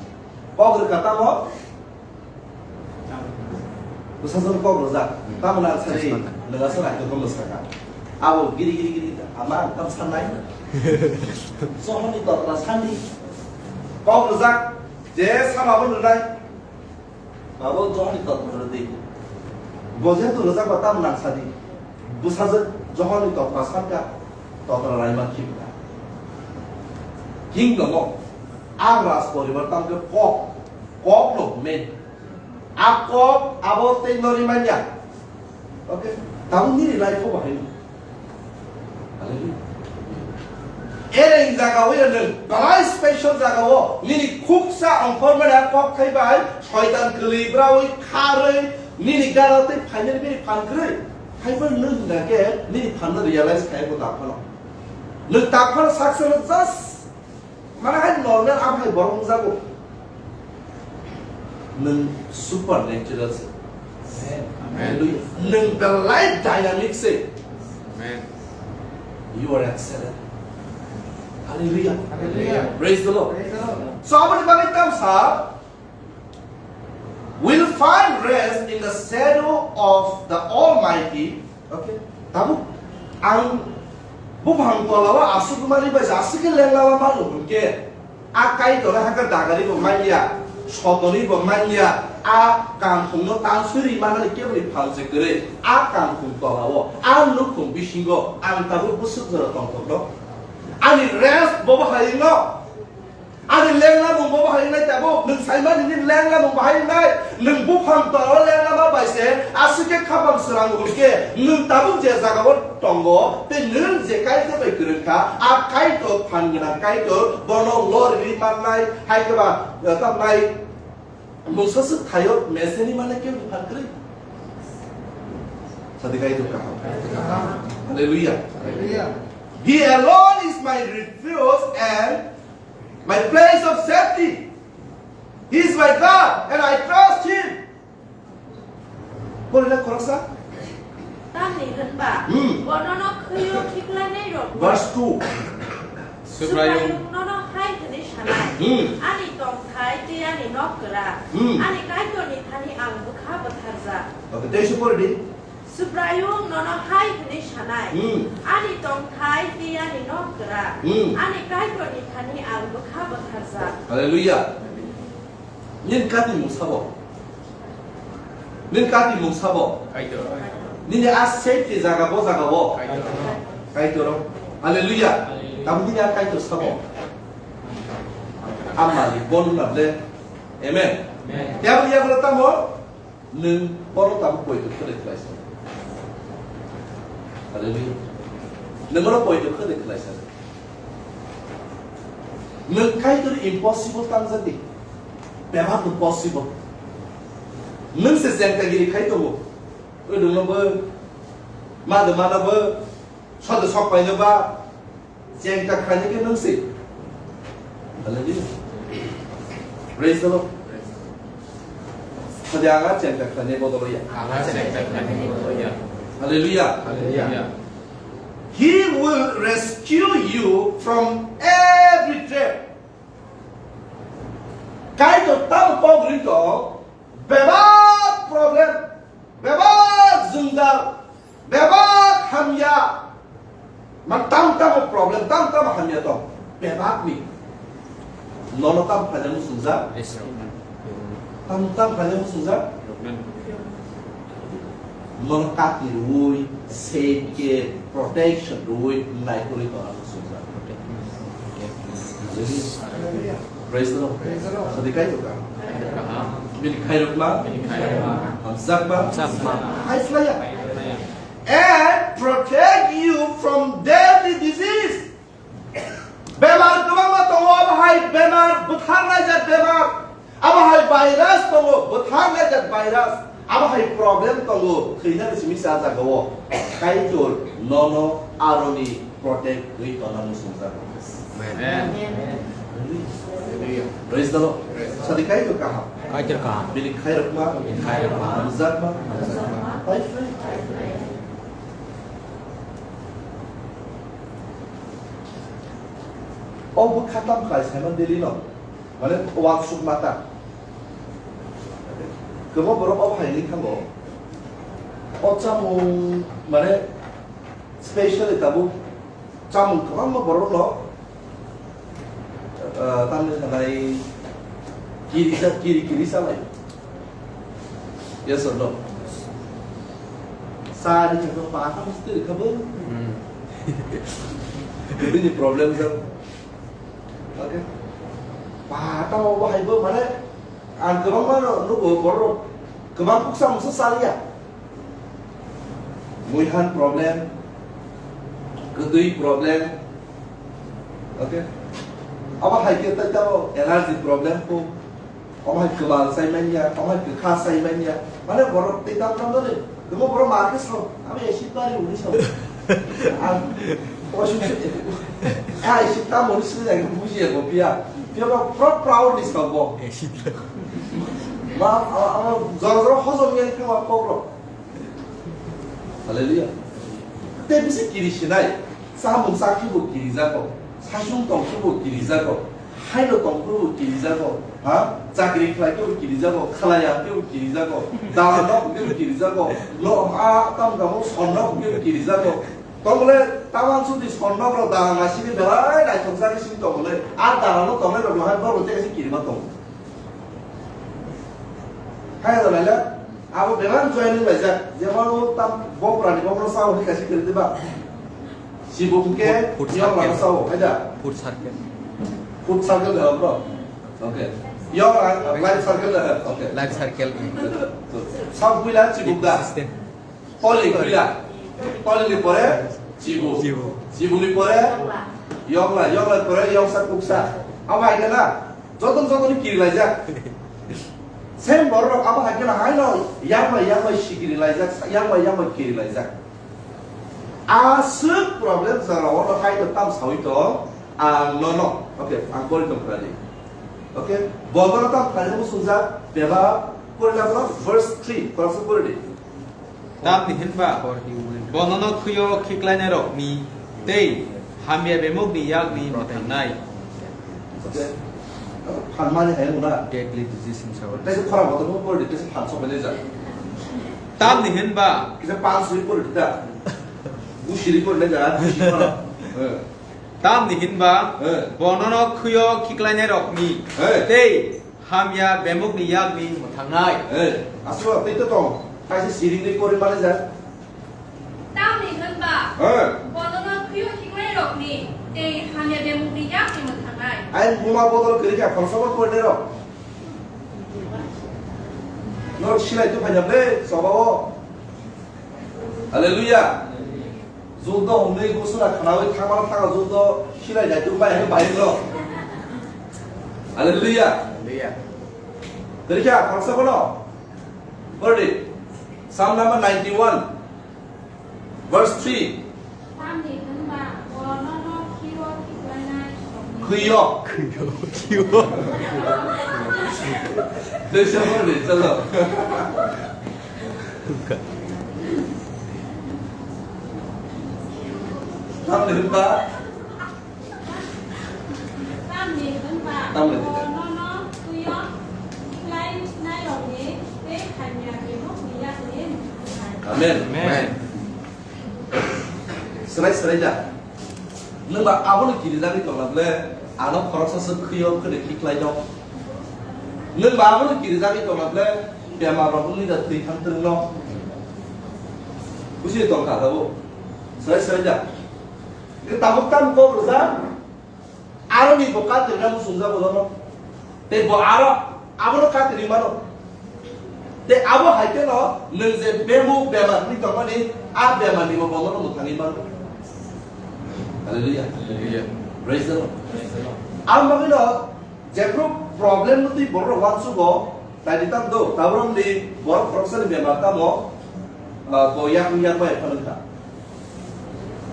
Kok rwkha tamo, Bwsajwk kok rwjak, tamoni ansari nwnga se nai tongkha mwsakha. Abo giri giri giri ama ang tam sannai. Johonni totla sandi. Kok rwjak, je sama bo nwnai. Abo Johonni totla rwdi. Bo jehetu rwjak ba tamoni ang sadi. Bwsajwk Johonni totla sanka, totla raima khibka. Kingdom o, a raj poribar tamkhe kok, kok no main. A kok abo tei no rimanya. Okay? Tabuk nini life o bahai no. Hallelujah. Ereng jaga o ya nwng, belai special jaga o, nini khuksa ongkhormani a kok thai bai, soitan kwlwi brawi kharwi, nini gana tei phainani bini phan kwrwi. Haiba nwng hwnkha khe nini phan no realize khai bo ta phano. Nwng ta phano success just Mane hai normal, abo hai borok wngjago. Nwng supernatural se. Amen. Hallelujah. Nwng belai dynamic se. Amen. You are excellent. Hallelujah. Hallelujah. Praise the Lord. Praise the Lord. So, aboni bagwi tamo sa, will find rest in the shadow of the Almighty. Okay? Tabuk ang buphang tola o aswk mani bai aswk khe lengla ma mano hwnkhe, a Kaitor hakhe dagari bo manya, sotoni bo manya, a kamkhung no tansuri manani keboni phalse kwrwi, a kamkhung tola o, a nukhung bisingo ang tabuk bwswk jora tongthokno. Ani rest bo bahai no. Ani lenglamung bo bahai wngnai tabuk, nwng saimani nini lenglamung bahai wngnai, nwng buphang tola o lenglama bai se, aswk khe khapang srang hwnkhe, nwng tabuk je jaga o tongo, tei nwng je Kaitor bai kwrwng kha, a Kaitor phan gwnang Kaitor, bono lorwi mannai, hai khe ba, eh, tamnai, mungsa swk thaio, meseni mane khe phan kwrwi. Sadi Kaitor kaham. Hallelujah. Hallelujah. He alone is my refuge and My place of safety. He is my God and I trust him. Porila khoroksa. Tamni hwnba, hmm, bono no khwio khiklainai rok. Verse two. Subraiyung. Subraiyung nono hai hwnwi sanai. Hmm. Ani tongthai tei ani nok kwrak. Hmm. Ani Kaitorni thani ang bwkha bwtharjak. Okay, tei se poridi. Subraiyung nono hai hwnwi sanai, hmm, ani tongthai tei ani nok kwrak, hmm, ani Kaitorni thani ang bwkha bwtharjak. Hallelujah. Nini kati mung sabo? Nini kati mung sabo? Kaitor. Nini a safety jaga bo jaga bo? Kaitor. Kaitor. Hallelujah. Hallelujah. Tamo nini a Kaitor sabo? Amali bolu na ble. Amen. Amen. Tamo ya bolo tamo? Nwng bono tabuk poito khwlai khlaisa. Hallelujah. Nwng bono poito khwlai khlaisa. Nwng Kaitor impossible tangjak di. Bebak no possible. Nwng se jengtagiri khai tongo. Oi dongno bo. Mado mano bo. Sodo sok paino ba. Chengta khlainai khe nwng se. Hallelujah. Praise the Lord. Sadi aga chengta khlainai bodol ya. Aga chengta khlainai bodol ya. Hallelujah. Hallelujah. He will rescue you from every trap. Kaitor tamo pogri to bebak problem. Bebak jwngjal, bebak hamya, man tam tamo problem, tam tamo hamya tong, bebak ni. Nono tam khlaina muchungjak? Yes, sir. Tam tam khlaina muchungjak? Problem. Nono kati rwi, safety, protection rwi, naikolwi tongna muchungjak. Hallelujah. Praise the Lord. Praise the Lord. Sadi Kaitor kaham. Bini khairokma. Bini khairokma. Hamjakma. Hamjakma. Hai slaya. And protect you from deadly disease. Bemar kwbangma tongo, abo hai bemar, bwtharnai jat bemar. Abo hai virus tongo, bwtharnai jat virus. Abo hai problem tongo, thwinani simi sa jaga o. Kaitor nono aroni protect rwi tongna muchungjak. Amen. Amen. Praise the Lord. Sadi Kaitor kaham. Kaitor kaham. Bini khairokma. Bini khairokma. Hamjakma. Hamjakma. Pai, pai. O bwkha tam khlai saimano daily no. Mane, uansuk mata. Kwbangma borok obo hai wngwi thango. O chamung, mane, specially tabuk chamung kwbangma borok no, ah, tamni sanai kiri sa, kiri, kiri salai. Yes or no? Sa ni kha pa tam stir kha bo. Hmm. Bini problem jang. Okay. Ba, tamo bo hai bo, mane, ang kwbangma no nugo, borok Kwbang kuksa mungsa chaliya. Muihan problem, kwtwi problem. Okay? Abo hai khe tei tamo allergy problem ko. Omo hai kwbal chai manya, omo hai kwkha chai manya. Mane borok tei tam tam dole. Tamo borok ma khe sao, "Ami acid bari uni sao." Ang, o suk suk. Ai, acid tam uni suk jai, buji ya ko pia. Pia ba pro proud ni sao bo. Acid. Ma, ama, ama, jora jora hojom ya khe ma kokro. Hallelujah. Tei bisi kiri sinai. Samung sakhe bo kiri jago. Sasung tong khe bo kiri jago. Haino tong khe bo kiri jago. Ha? Chakri khlai khe bo kiri jago. Khalai ya khe bo kiri jago. Dala no khe bo kiri jago. Lo a tam gamo son no khe bo kiri jago. Tongole tamang sudi son no bro dala ngasini belai naithok jani sing tongole. A dala no tongnai rok hai bro tei kiri ma tong. Hai da laila. Abo bebak joining laijak, jemon o tam bokra ni bokra sao hwnwi kaisa kwrwi diba? Sibuk hwnkhe food, food yong lama circle. Sao, haida? Food circle. Food circle da bro? Okay. Yong la, life circle da, okay. Life circle. Sao puila sibuk da? System. Poli puila. Poli ni pore sibuk. Sibuk. Sibuk ni pore yong la, yong la pore yong sa kuksa. Abo hai khe na? Joton joton ni kiri laijak. Same borok rok abo hai kheno haino yang bai yang bai sikiri laijak, yang bai yang bai kiri laijak. Aswk problem jora o no hai to tam sawi to ang no no. Okay, ang pori tong khna di. Okay, bo no tam khna di musungjak beba pori na verse three, verse pori di. Tamni hinba bonono khwio khiklainairokni tei hamya bemukni yakni mwthangnai. Phan mani hai wngna. Deadly disease himsa. Tei se khorang kotor bo pori, tei se phan sok bai jang. Tamni hinba. Kisa phan sui pori ta. Busiri pori na jang, busiri pori. Eh. Tamni hinba. Eh. Bonono khwio khiklainairokni. Eh. Tei hamya bemukni yakni mwthangnai. Eh, aswk tei to tong. Kaisa siring ni pori mani jak. Tamni hwnba, eh, bonono khwio khiklairokni tei hamya bemukni yakni mwthangnai. Ai buma bodol kwrwi kha khoroksa bo porinai rok. Norok silai tu phaijak le choba o. Hallelujah. Judo hwnwi gusura khnawi thangmano thangma judo silai jaitu bai hai bai rok. Hallelujah. Hallelujah. Teri kya khoroksa bono. Pori. Psalm number ninety-one, verse three. Tamni hwnba bonono khiro khiklainai sokni. Khwio. Khwio. Khwio. Desa pori, chalo. Tamni hwnba? Tamni hwnba? Tamni hwnba? Bonono khwio khiklainairokni tei hamya bemukni yakni mwthangnai. Amen. Amen. Swrai swrai da. Nwng ba abono kirijagwi tongna ble, ano khoroksa se khwio khwde khiklai do. Nwng ba abono kirijagwi tongna ble, bemar rok wngwi da thwi thang twrwng no. Busi tong kha tabuk. Swrai swrai da. Ke tabuk tam kok rwjak. Aro ni bo katirna muchungjak bo no. Tei bo aro abono katirwi mano. Tei abo hai kheno nwng je bemuk bemar hwnwi tongmani, a bemar ni bo bono no mwthangwi mano. Hallelujah. Hallelujah. Praise the Lord. Praise the Lord. Ang bagwi no jephru problem no twi borok rok uansugo, nai di tam do, tabuk ni borok khoroksa ni bemar tamo, ah, bo yakung yakmaya phano kha.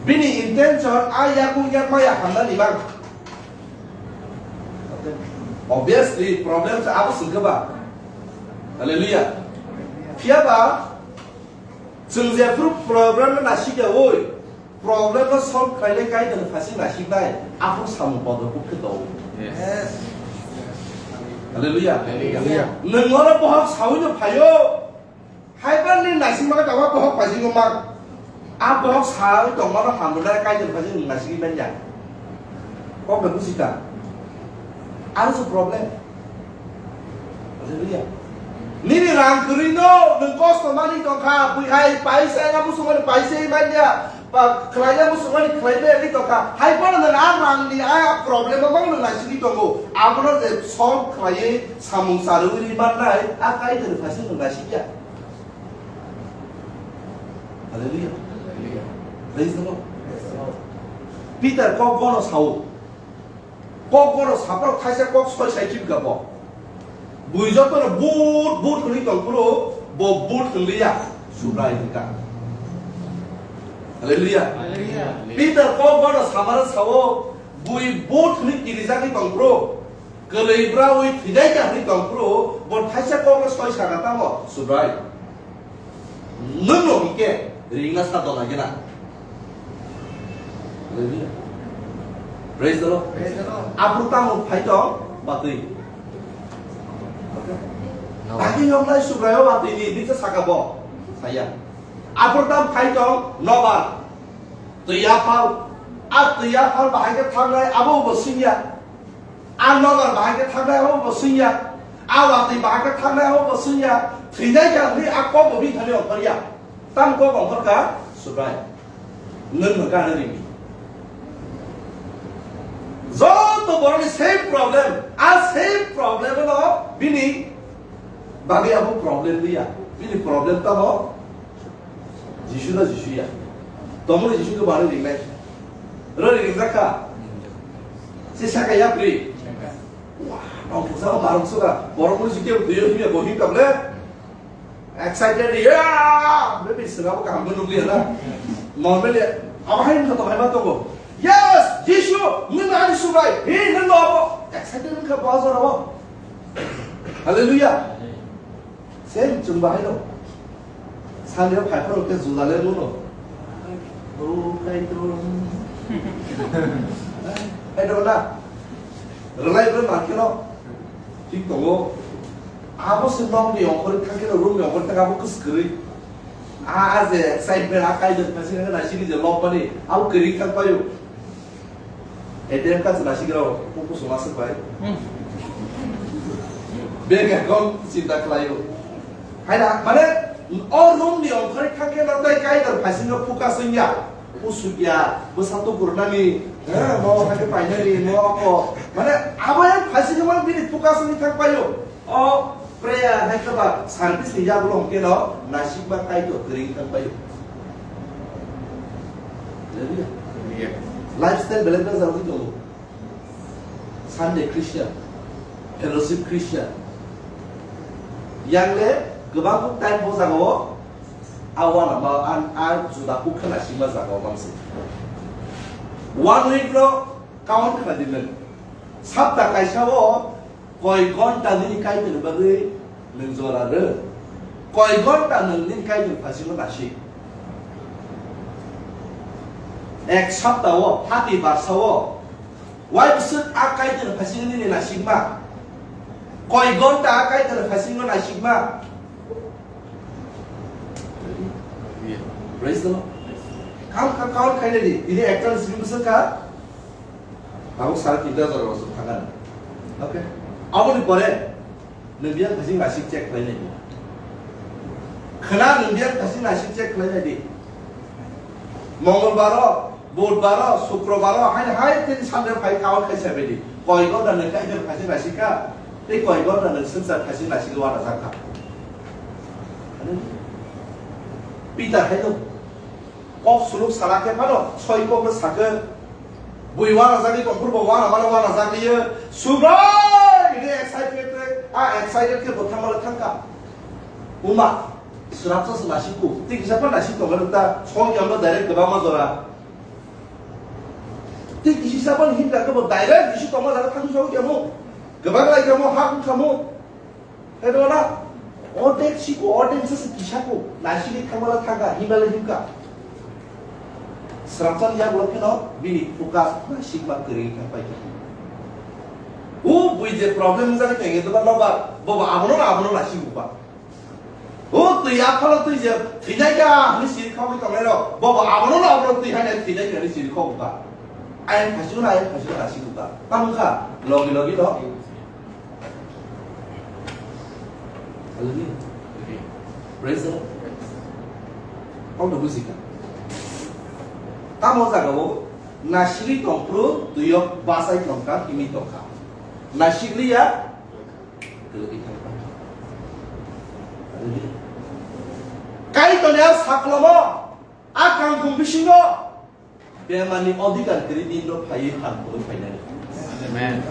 Bini intention a yakung yakmaya hamna ni bang. Obviously, problem sa abo singkha ba. Hallelujah. Phiya ba, chwng jephru problem no nasikya oi, problem no solve khlainai kaidon phasing nasiknai, aphuru samung bodol kuk khe tong. Yes. Hallelujah. Hallelujah. Nwng oro bohok sawi no phaio. Haibar ni naising maka dawa bohok paising mak. A bohok sawi tongmano hamrwnai kaidon phasing nwng naisingwi manya. Kok da busi ta. Aro se problem. Hallelujah. Nini rang kwrwi no, nwng kosto mani tongkha, bui hai paisa nga busumani paisa manya. Khlaina muchungmani khlai bai wngwi tongkha. Hai phano nwng a rangni a problem o bang nwng naisingwi tongo. Abono je solve khlaiwi samung charwi ri mannai, a Kaitorni phaising nwng naisingya. Hallelujah. Praise the Lord. Peter kok bono sao. Kok bono saphano thaisa kok soi sai khibka bo. Bui jotono but but hwnwi tongphuru bo but hwnliya, Subrai hwnkha. Hallelujah. Hallelujah. Peter kok bono samano sao, bui but hwnwi kirijagwi tongphuru, kwlwi braui thwijaikha hwnwi tongphuru, bo thaisa kokno soi saka tamo, Subrai. Nwng no hwnkhe ringna sa dona gena. Hallelujah. Praise the Lord. Praise the Lord. Aphuru tamo phai tong batwi. Bagwi yoknai Subraio batwi ni, nini saka bo. Saya. Aphuru tam phai tong nobar. Twi aphal. A twi aphal bahai khe thangnai abo bo singya. A nobar bahai khe thangnai abo bo singya. A watwi bahai khe thangnai abo bo singya. Thwinai kha hwnwi a kok bo bini thani ongkhorya. Tamo kok ongkhorkha? Subrai. Nwng no gana ringdi. Joto borokni same problem. A same problem no bini bagwi abo problem liya. Bini problem tamo Jisu da Jisu ya. Tomoni Jisu ke bari ringnai. Ro ringjak kha. Se saka ya pri. Wah, nong pusa ko barok suka. Borok mo Jisu ke tuyo himya bo him kable. Excited ya. Maybe sira bo kaham nukli na. Normally, abo hai nang to hai ma to go. Yes, Jisu, nini ani Subrai. Hi nang abo. Excited ka bazo abo. Hallelujah. Same chwng bahai no. Sani o phai phano khe juda le muno. O kai to. Kai to na. Rwlai rwlai ma kheno. Thik tongo. Abo se nok ni ongkhorwi thang kheno, room ni ongkhorwi thang abo kwskwrwi. A, a je excitement a kai de phasi na sini je lobani. Abo kwrwi thang payo. A T M card se naisik rok, kuku suma se pai. Hmm. Bank account chinta khlaio. Hai na, mane, o room ni ongkhorwi thang khe no tei Kaitor phaisingo focus wngya. Usukya, bwsa tukur nani, eh, mo hai khe painani, mo ko. Mane, abo yang phaisingo man bini focus wngwi thang paio. O prayer hai khe ba service ni yagulo hwnkhe no naisik ba Kaitor kwrwi thang pai. Hallelujah. Hallelujah. Lifestyle belai belai jagwi tongo. Sunday Christian, fellowship Christian. Yang le kwbang kuk time bo jagao a wana ma an a juda kuk khe naisik ma jagao bangsi. One week no count khlai di nwng. Sapta kaisa o Koi gonta nini Kaitorni bagwi nwng jora rw? Koi gonta nwng nini Kaitorni phasingo nasik? Ek sapta o, hati barsa o, wai bwswk a Kaitorni phasingo nini nasikma? Koi gonta a Kaitorni phasingo nasikma? Praise the Lord. Kam ka kaun khainai di, ini ekta sini bwswk kha? Tabuk sare tinta jora rok thangani. Okay. Aboni pore nwng biyang phasing nasik check khlai nai di. Khna nwng biyang phasing nasik check khlai nai di. Mongolbaro, Budbaro, Sukrobaro, haini hai tin Sunday phai kawan khai sabai di. Koi gonta nwng kaitor phasing nasik kha. Tei koi gonta nwng swngchar phasing nasik wana jak kha. Peter hai no. Kok suluk sala khe phano soi kok no sakhe. Bui wana jagwi tongphuru bo wana mano wana jagwi ye. Subrai hini excited khe, a excited khe bo thangmale thangkha. Uma, srapsa se nasik ku. Tei kisa pa nasik tongmale ta song yamno direct kwbangma jora. Tei kisa pa hinka khe bo direct isi tongma jaga thangwi sawi khe mo. Kwbang lai khe mo, ha wng kha mo. Hai dona, ordek siko, ordek sasa kisako, naisini thangmala thangka, himala himka. Srapsan yagulo pheno, bini focus, naisik ba kwrwi thangpai kha. O bui je problem jani tenge doba noba, bobo abono abono naisik uba. O twi aphalo twi je, thwijai ka, hwnwi siri khogwi tongnai rok, bobo abono abono twi hai nai thwijai ka hwnwi siri khogwi ba. Ayang phasiko na, ayang phasiko naisik uba. Tamo kha, logi logi no. Hallelujah. Praise the Lord. Kok no buji kha. Tamo jagao nasigwi tongphuru twio bachai tongkha, himwi tongkha. Nasigwi ya, kwrwi thangkha. Kaitorni a saklomo, a kangkhung bisingo bemarni odhikar kwrwi nini no phaiwi phan phurwi phainani. Amen.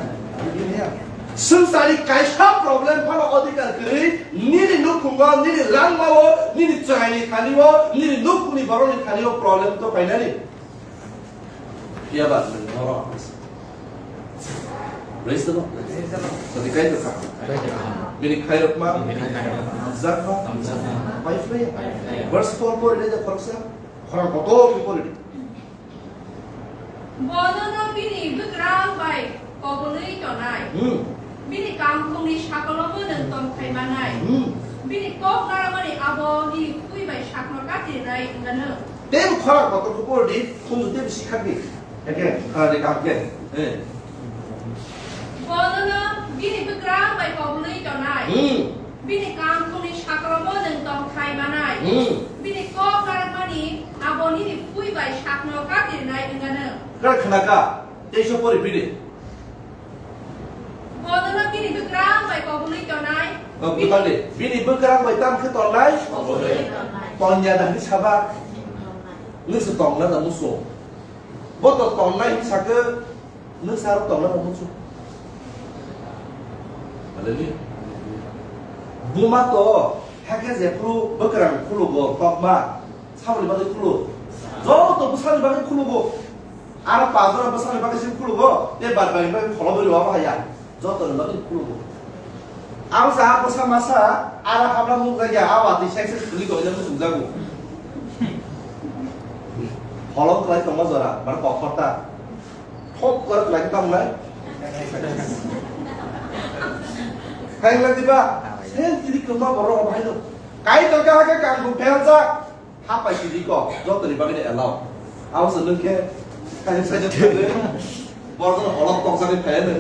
Swngcharni kaisa problem phano odhikar kwrwi nini nukhungo, nini langmao, nini chwraini thani-o, nini nukhungni borokni thani-o problem to phainani. Phiya ba nwng norok. Praise the Lord. Sadi kaitor kaham. Bini khairokma. Bini khairokma. Hamjakma. Hamjakma. Pai phlaiya. Pai phlaiya. Verse four pori le khoroksa. Khorang kotor pori. Bono no bini bwkrang bai kobului tonai. Hmm. Bini kangkhungni sakolomo nwng tongthai manai. Hmm. Bini kok naramani abo nini phui bai sakno katirnai wngano. Tei bo khorang kotor pori di, khunju tei bisi khakdi. Again, khorang di again. Eh. Bono no bini bwkrang bai kobului tonai. Hmm. Bini kangkhungni sakolomo nwng tongthai manai. Hmm. Bini kok narakmani abo nini phui bai sakno katirnai wngano. Kar khnaka, teiso pori bini. Bono no bini bwkrang bai kobului tonai. Oh, bini bwkrang de. Bini bwkrang bai tam khe tongnai? Kobului tonai. Tonya da hini saba. Nwng se tongna da muso. Bo to tongnai hini sakhe. Nwng saro tongna rok muchung. Hallelujah. Buma to hakhe jephuru bwkrang khulugo kokma, saboni bagwi khulu. Joto bwsani bagwi khulugo. Aro pajora bwsani bagwi sini khulugo. Te bar bai bagwi kholo bwrwi wabo haya. Jotoni bagwi khulugo. Ang sa bwsa masa aro habla mung jagya a watwi sek sek khuli ko ina muchung jago. Holong kwlai tongma jora, bar kokhorta. Thok kwrwk lai tamo nai. Hai lai diba? Sen tiri kwma borok bahai no. Kaitor ka hake kang bu phelsa. Hapai tiri ko, jotoni bagwi de allow. Abo se nung khe, kaisa saja thangde. Borok no holok tokjagwi phaiya no.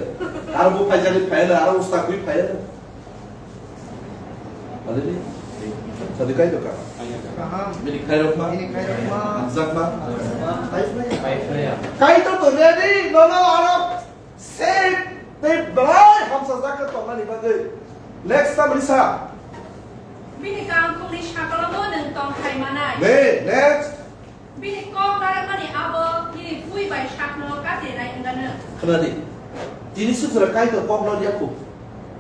Aro bu phaijagwi phaiya no, aro usta kwi phaiya no. Adini, sadi kaitor ka? Kaham. Bini khairokma? Bini khairokma. Hamjakma? Hamjakma. Kaitor to ready, nono aro save tei belai hamsajak khe tongnani bagwi. Next tamni sa? Bini kangkhungni sakolomo nwng tongthai manai. Ne, next. Bini kok narakmani abo nini phui bai sakno katirnai wngano. Khna di. Tini sujura kaitor kok no riya khu.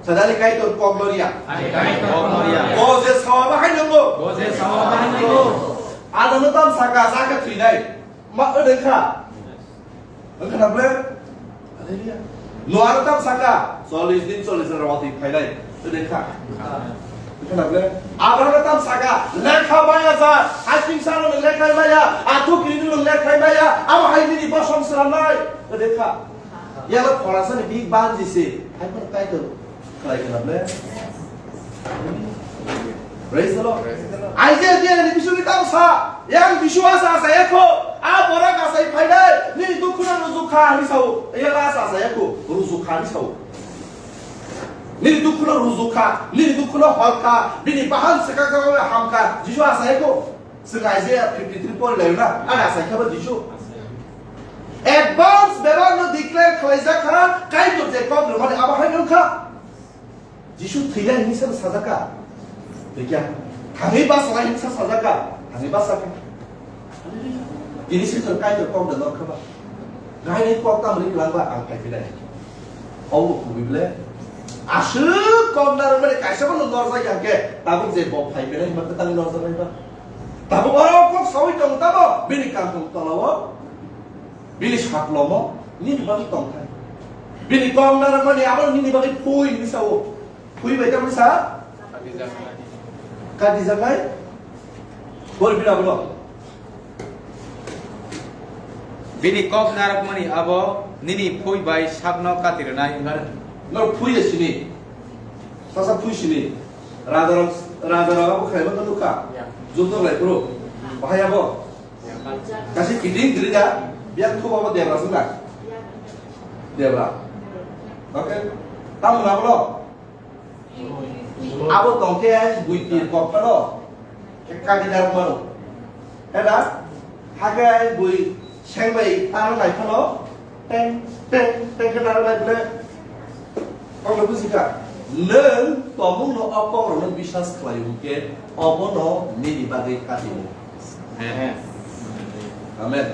Sadali kaitor kok no riya. Ani kaitor kok no riya. Bo je sawa bahai nongo. Bo je sawa bahai nongo. Adano tam saka saka thwinai. Ma ödekha. Wngkha na ble? Hallelujah. Noah no tam saka, chollish din, chollish rat watwi phainai. Wngkha. Wngkha na ble? Abraham no tam saka, lekha maya ja, haching salo no lekha maya, athu kiri no lekha maya, abo hai nini bosong swnamnai. Wngkha. Yalo khorasani big banji se, hai phano kaitor. Khlai khe na ble? Praise the Lord. Isaiah dia ni bisu ni tamo sa. Yang bisu asa asa ya kho. A borak asa i phainai. Nini dukhu no ruju kha ni sao. Ya la asa asa ya kho. Ruju kha ni sao. Nini dukhu no ruju kha. Nini dukhu no hor kha. Bini bahan se ka ka ham kha. Jisu asa ya kho. Sing Isaiah fifty three pori lai na. Ada asa kha ba Jisu. Advance bebak no declare khlai jak kha. Kaitor je kok rwmani abo hai nung kha. Jisu thwinai hinwi sano sajak kha? Thwikya. Thangwi bachanai hinwi sa sajak kha? Thangwi bachakha. Tini se chwng Kaitor kok da norkha ba? Gainai kok tamni kwlangba ang phaiphinai. Obo kubui ble. Aswk kok narwkmani kaisa bono norjak ya hwnkhe tabuk je bo phaiphinai hwnba kwtangwi norjaknai ba? Tabuk oro kok saui tongo tamo bini kangkhong tolao. Bini saklomo nini bagwi tongthai. Bini kok narwkmani abo nini bagwi phui hinwi sao. Phui bai tamni sa? Katijaknai. Bor bini abono. Bini kok narwkmani abo nini phui bai sakno katirwnai wngkha. Norok phui ya sini. Sasa phui sini. Rajarok, rajarok abo khlaima nukha. Ya. Jumtok lai phuru. Bahai abo. Kasi kiting giri da, biang thuba bo debra sung da. Debra. Oke. Tamo na bolo. Abo tongke ai bui tir kok phano. Kadi dar mano. Heda. Hake ai bui Seng bai taro nai phano, teng, teng, teng khe taro nai bole. Kok no buji kha. Nwng tomung no o kok rok no biswas khlai hwnkhe, obo no nini bagwi kati mo. Amen. Amen.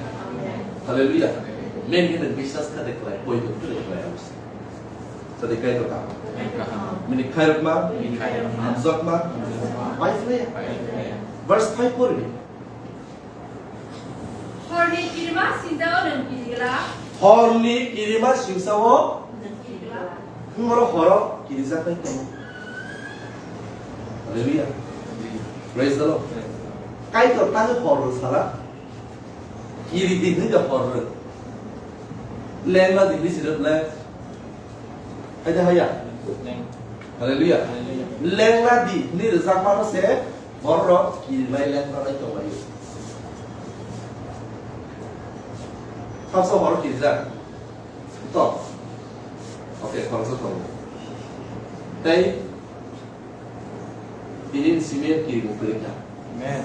Hallelujah. Men khe nwng biswas kha de khlai, poito khe de khlai abo se. Sadi kai to ka. Mini khairok ma. Mini khairok ma. Hamjak ma. Hamjak ma. Pai phlai. Pai phlai. Verse five pori. Horni kirima singsa o nwng kiri gla. Horni kirima singsa o nwng kiri gla. Nwng oro horo kirijaknai tongo. Hallelujah. Praise the Lord. Kaitor tangwi hor rw sala. Kiri di hwnwi da hor rw. Lengma di hwnwi sirwk le. Hai da haya. Hallelujah. Hallelujah. Lengma di hwnwi rwjakmano se borok kirinai lengma bai tonglaio. Khapsa horo kirijak. To. Okay, khoroksa tongo. Tei tini simi kiri bo kwrwi kha. Amen.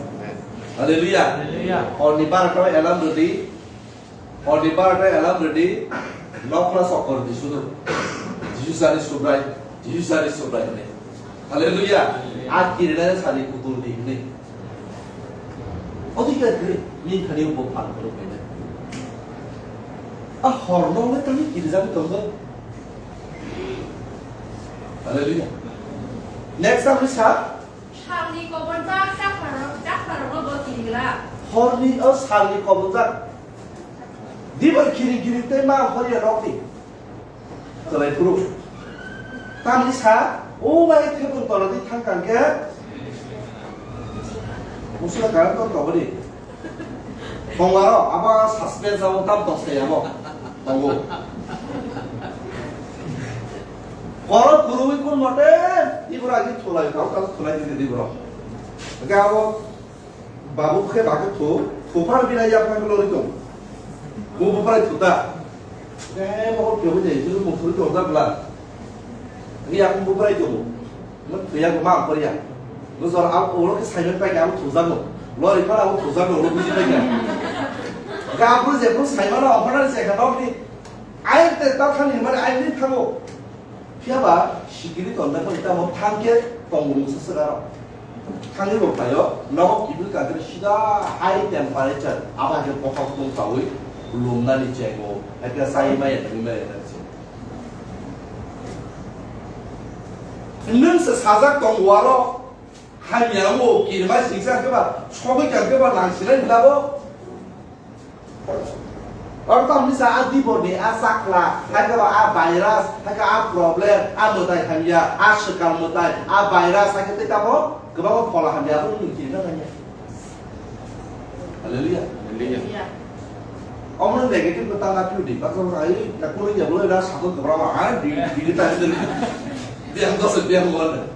Hallelujah. Hallelujah. Horni barokno alarm rwdi. Horni barokno alarm rwdi. Nokla sokor di sudu. Jisu sari subrai. Jisu sari subrai hwnwi. Hallelujah. Hallelujah. A kirinai sari kutul di hwnwi. Odikar kwrwi, nini thani bo phan khorok khainai. A hor no le tani kirijagwi tongo. Hallelujah. Next time sa. Salni kobonjak chakharok, chakharok no bo kirigla. Horni o salni kobonjak. Dibar kiri kiri tei ma horiya nokni. Chwlai phuru. Tamni sa, o bai thebun tola di thang kang khe. Musula karam to tobani. Bongaro, aba suspense abo tam tok se abo. Tongo. Koro phuru wi kun mote, ibura gi thulai, kau kau thulai di di bro. Ga abo, Babu khe bakhe thu, thupar bina yapha lori tong. Bu buprai thuta. Khe mo khe bo jai, julu mo thuri tong da bla. Ni yakung buprai tong. Mo thuya go ma koriya. Mo jor am oro khe saimen pai ga mo thujago. Lori phara mo thujago, oro buji pai ga. Ga bru je ko saimano, ophana je ga nok ni. Ai te ta thani mane ai ni thango. Phiya ba sikiri tonda ko tamo thangke tongo mungsa swkaro. Thangni bo phaio, nogo kibil kagre sida high temperature, aba ke bokhok tong taui lumnani chengo, ekra sai maya tangwi maya tangwi. Nwng se sajak tongo aro, hamya wngo, kirima singsa khe ba, sogwi kang khe ba, nang sinai labo. Oro tamo misa a dibor ni a chakla, hai khe ba a virus, hai khe a problem, a mwtai hamya, a swkang mwtai, a virus, hai khe tei tamo kwbangma phola hamya abo nwng kiri na thangya. Hallelujah. Hallelujah. Omo nwng negative no tang na phiyodi, baksa baksa ai na kunu ya bolo na sakon kwbangma, ha, di, di, di, di, di, di, ang dosa, di, ang wala.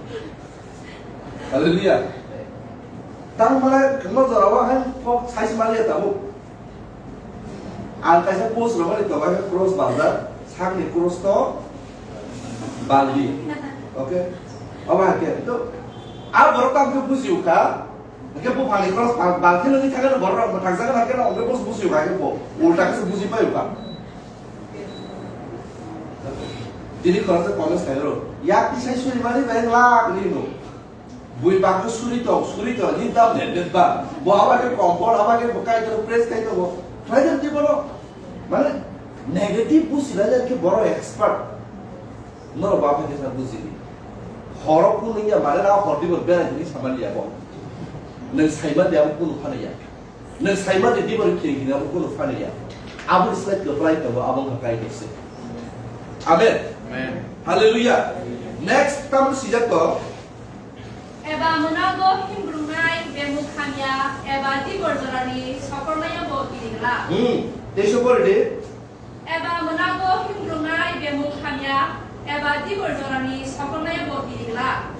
Hallelujah. Tang mane kwbangma jora o hai kok size maliya tabuk. Ang kaisa post rwmani tongo, hai khe cross baljak, sakni cross no baldi. Okay? Obo hai khe, to, a borok tamo khe buji ukha, hwnkhe buphangni cross bal, bal khe nungwi thangkhe borok rok mwthangjakgwi nangkhe no, hwnkhe bo buji ukha, hwnkhe bo ulta khe se buji pai ukha. Tini khoroksa comments khairok, yak tisai suri mani bai lak ni no. Bui bakhe suri tong, suri tong, ni dam den den ba. Bo aba khe kompor, aba khe bo Kaitor praise khai tongo. Khlai den tei bono. Mane, negative buji lai lai khe borok expert. Norok ba khe sa buji di. Horo kunu ya mane na hor di bo berai tini samani ya bo. Nwng saima de abo kunu phano ya. Nwng saima de dibor kiri kiri abo kunu phano ya. Abo slide ko plai tongo abo wngkha Kaitor se. Amen. Amen. Hallelujah. Next tam sijak to. Eba mwnago himbrumnai bemuk hamya, eba dibor jorani sokormaya bo kirigla. Hmm, tei sokor de. Eba mwnago himbrumnai bemuk hamya, eba dibor jorani sokormaya bo kirigla.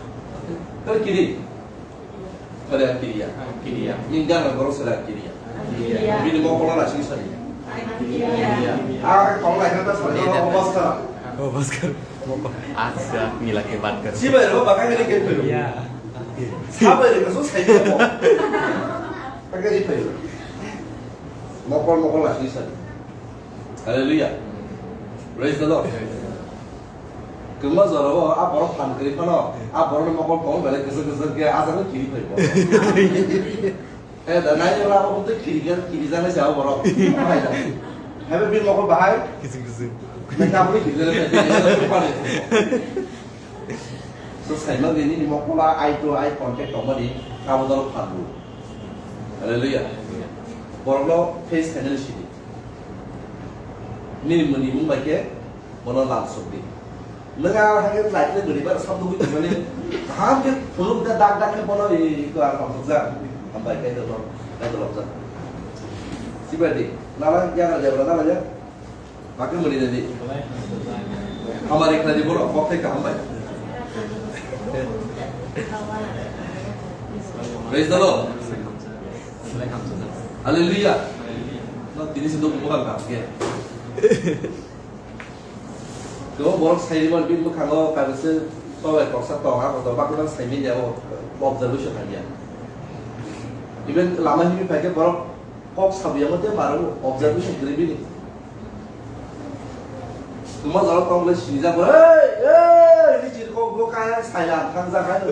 Kar kiri. Kare kiriya. Kiriya. Ningga na borok sera kiriya. Kiriya. Bini mokol na sing sari. Kiriya. Ah, kong lai kata sari. Obaskar. Obaskar. Acha, mila ke baat kar. Sibai ro, bakai kali ke phaio. Iya. Sabai ro, kaso sai ko. Bakai kali phaio. Mokol mokol lachwi sadi. Hallelujah. Praise the Lord. Kwbangma jorao a borok phan kwrwi phano, a borokni mokol tongo belai kwchwk kwchwk khe, a jagao kiri phai bo. Eh, da nai ora abo tei kiri gan, kiri jana se abo borok. Hai da. Hai be bin mokol bahai. Kiching kiching. Nang kabri kiri jana se. So, saima bini ni mokol a eye to eye contact tongmani abo dol phandu. Hallelujah. Borokno face khainani sidi. Nini mwnwi mung bai khe bono lam sokdi. Nwng a hai khe light le bwrwi bar sab nugwi tongmani. Kaham khe phunuk da dak dak khe bono i ko ar phamjak. Hambai khe dolo, khe dolo jak. Sibadi, nala yagra debra nala ya. Bakhe mwnwi nadi. Hamari khnadi bono, kok thai kaham bai. Praise the Lord. Hallelujah. No, tini se dok bukan kap ke. Kebo borok sairiman bin bwkhango kaisa tobai koksa tong, abo to bakhe sai min ya, o observation thang ya. Even lama himi phaikhe borok kok sabuya mate maro observation kwrwi bini. Tuma jora tong le sinijak bo, "Ei, ei, rijir kok bo kaya sailam thangjak hai."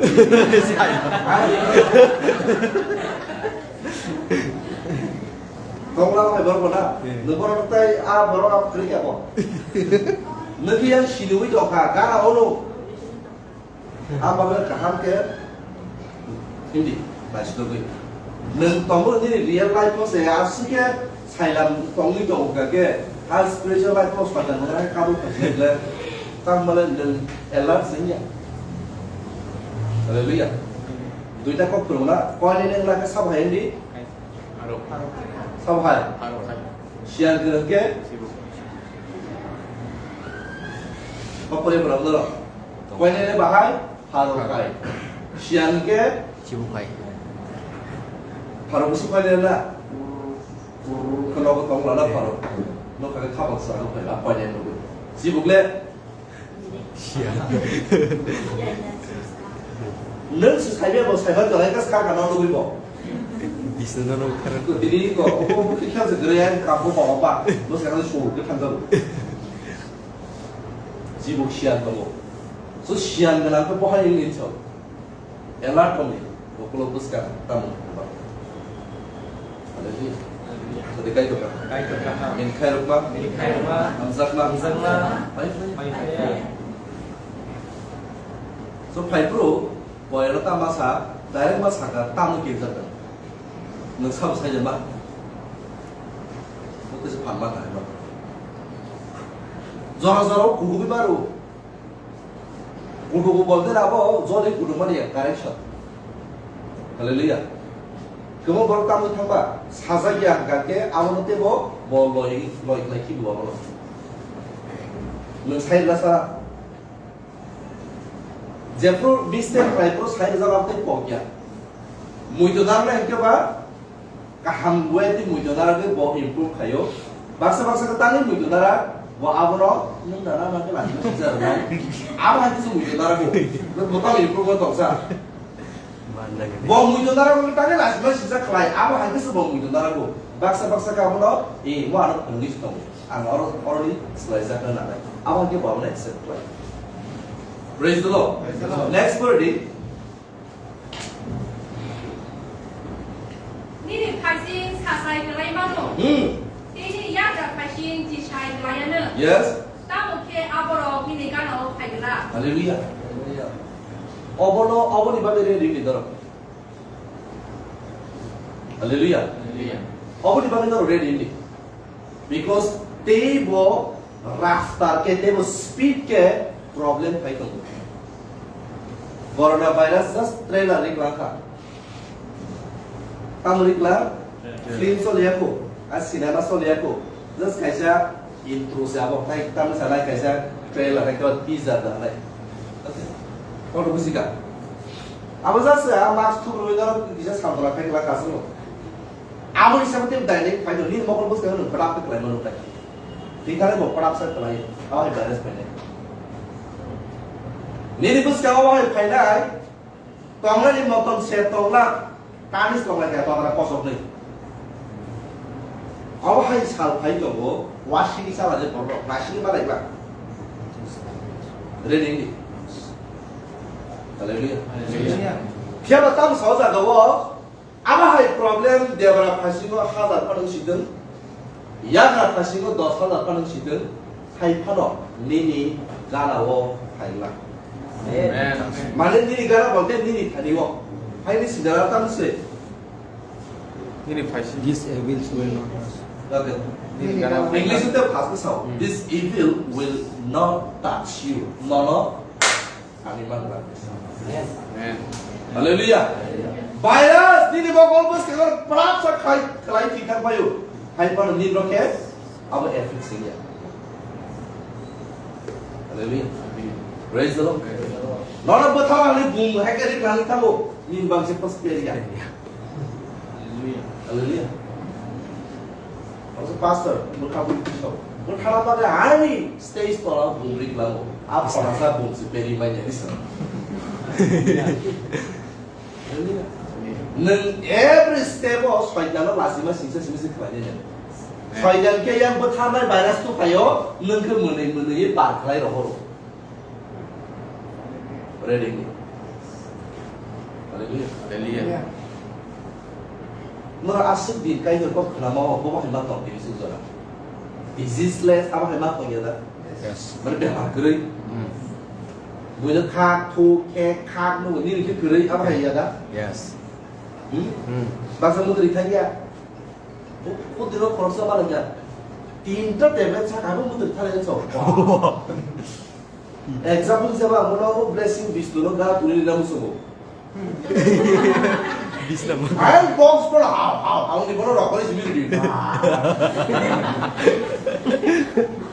Tongla hai borok na. Hmm. Nwng borok tai a borok abo kwrwi kha bo. Nwng yang siniwi tongkha, gara ono. Ang bagwi kaham khe hindi, naisitogwi. Nwng tongo nini real life-o se aswk khe sailam tongwi tongo kha khe, ha spiritual life-o Satan nwng hai kabul khaijak le, tang male nwng alert se wngya. Hallelujah. Duita kok phwrwngna, koine nwng lakhe sabo hai hindi? Sabo hai? Siyan kwrwng khe? Kok phwrwng phwrwng doro. Koine ne bahai? Pharo khai. Siyan khe? Chibu khai. Pharo busu khai le na? Kheno ko tong la na pharo. No khai khabak sa ko khai la koine no. Chibuk le? Siya. Nwng se saibe bo saiba jalai ka ska ka no lugui bo. Bisna no khara. Ko tini ko ko ko khikha se gre yang ka ko ba ba. Bo sa ka so ke thang. Jibo siyan tongo. So siyan gwnang khe bohai wngwi tong? Alert tongdi, ukulok bwskang tamo wngkha. Hallelujah. Jadi kaitor kha. Kaitor kha. Min khairokma. Min khairokma. Hamjakma. Hamjakma. Pai pai. Pai pai. So phai phuru, boyano tama sa, direct ma saka tamo kirjakha. Nwng sabo saijama. Bo kisa phan ma kha. Jora jora kugubi maru. Kudugu bolte abo jodi kudumani ya correction. Hallelujah. Kemo borok tamni thangba sajak ya hwnkha khe abono tebo bo loi loi khlai khibi abono. Nwng sai rwsa jephru mistake khlai phru sai rwjak abo tei kok ya. Muitu narwknai hwnkhe ba kaham way tei muitu narwgwi bo improve khaio. Baksa baksa khe tangwi muitu nara bo abono nwng nana ma khe lachima sijak rwnai. Abo hai khe se muitu narago. Bo tamo improve tongsa. Bo muitu narago tangwi lachima sijak khlai. Abo hai khe se bo muitu narago. Baksa baksa khe abono, eh, mo ano phwrwngwi se tongo. Ang oro, oroni swlaijak na nanai. Abo hai khe bo abono accept khlai. Praise the Lord. Praise the Lord. Next word is Nini phaising sasai kwlai mano. Hmm. Tei nini yakra phaising chisai kwlaiano. Yes. Tamo khe aborok nini gana-o phai glak. Hallelujah. Obono, oboni bagwi ready wngdi norok. Hallelujah. Hallelujah. Oboni bagwi norok ready wngdi. Because teibo raftar khe, teibo speed khe problem phai tongo. Corona virus just trailer ri kwlangkha. Tamo ri kwlang? Film choliya kho, a cinema choliya kho. Just kaisa intro se abo, tai tamo sanai kaisa trailer hai khe teaser da nai. Kono buji kha. Abo just a mask thumrwi no kisa santona khai kwlangkha aswk. Abo hisab tei direct phai do, nini mokol bwskang no kwrak khe kwlai mano tai. Twi thani bo kwrak sa kwlai, abo hai balance phainai. Nini bwskang abo hai phainai, tongnani motom se tongla, tani tonglai kha tongra kosok nai. Abo hai sal phai tongo, wasing ni sala je borok, wasing ni malai ba. Ready ni. Hallelujah. Hallelujah. Phiya ba tam sa jaga o, abo hai problem debra phasingo hazar phano sideng, yagra phasingo dos hazar phano sideng, hai phano nini gana o phaila. Amen. Mane nini gana bolte nini thani o. Hai ni sidara tam se. Nini phaisi. These evils will not pass. Okay. Nini gana. English te phas sao. Hmm. This evil will not touch you. No, no. Ani man ra. Amen. Hallelujah. Virus nini mokol bwskang prap sa khai khlai thik thang payo. Hai pano nini rokhe abo effect singya. Hallelujah. Praise the Lord. Nono bwthang ani bum hai khe rik nang thango. Nini bangse pas periya. Hallelujah. Hallelujah. Ang sa pastor, bwkha bwkha bwkha. Bwkha na bagwi ani stage tola bumri klango. A phorasa bumsi peri mai jani sa. Hallelujah. Nwng every step o soitan no lasima singsa simi se khlai nai. Soitan khe yang bwtharnai virus tu phaio, nwng khe mwnwi mwnwi par khlai rohoro. Ready ni. Hallelujah. Hallelujah. Nora aswk din Kaitor kok khwnama o bobo hai ma tong tini suk jora. Diseaseless abo hai ma tong ya da. Yes. Mane bemar kwrwi. Hmm. Buino khak, thuk, khek, khak, nungwi nini khe kwrwi abo hai ya da. Yes. Hmm? Hmm. Baksa mutri thang ya. Ko, ko dino khoroksa ma langya. Tinta tablet sa kabo mutri thang ya so. Example hisabe ang bono blessing Bishnu no ga tuli rina musugo. Bishnu. Ang box bono hao, hao, hao ni bono rokori simi di.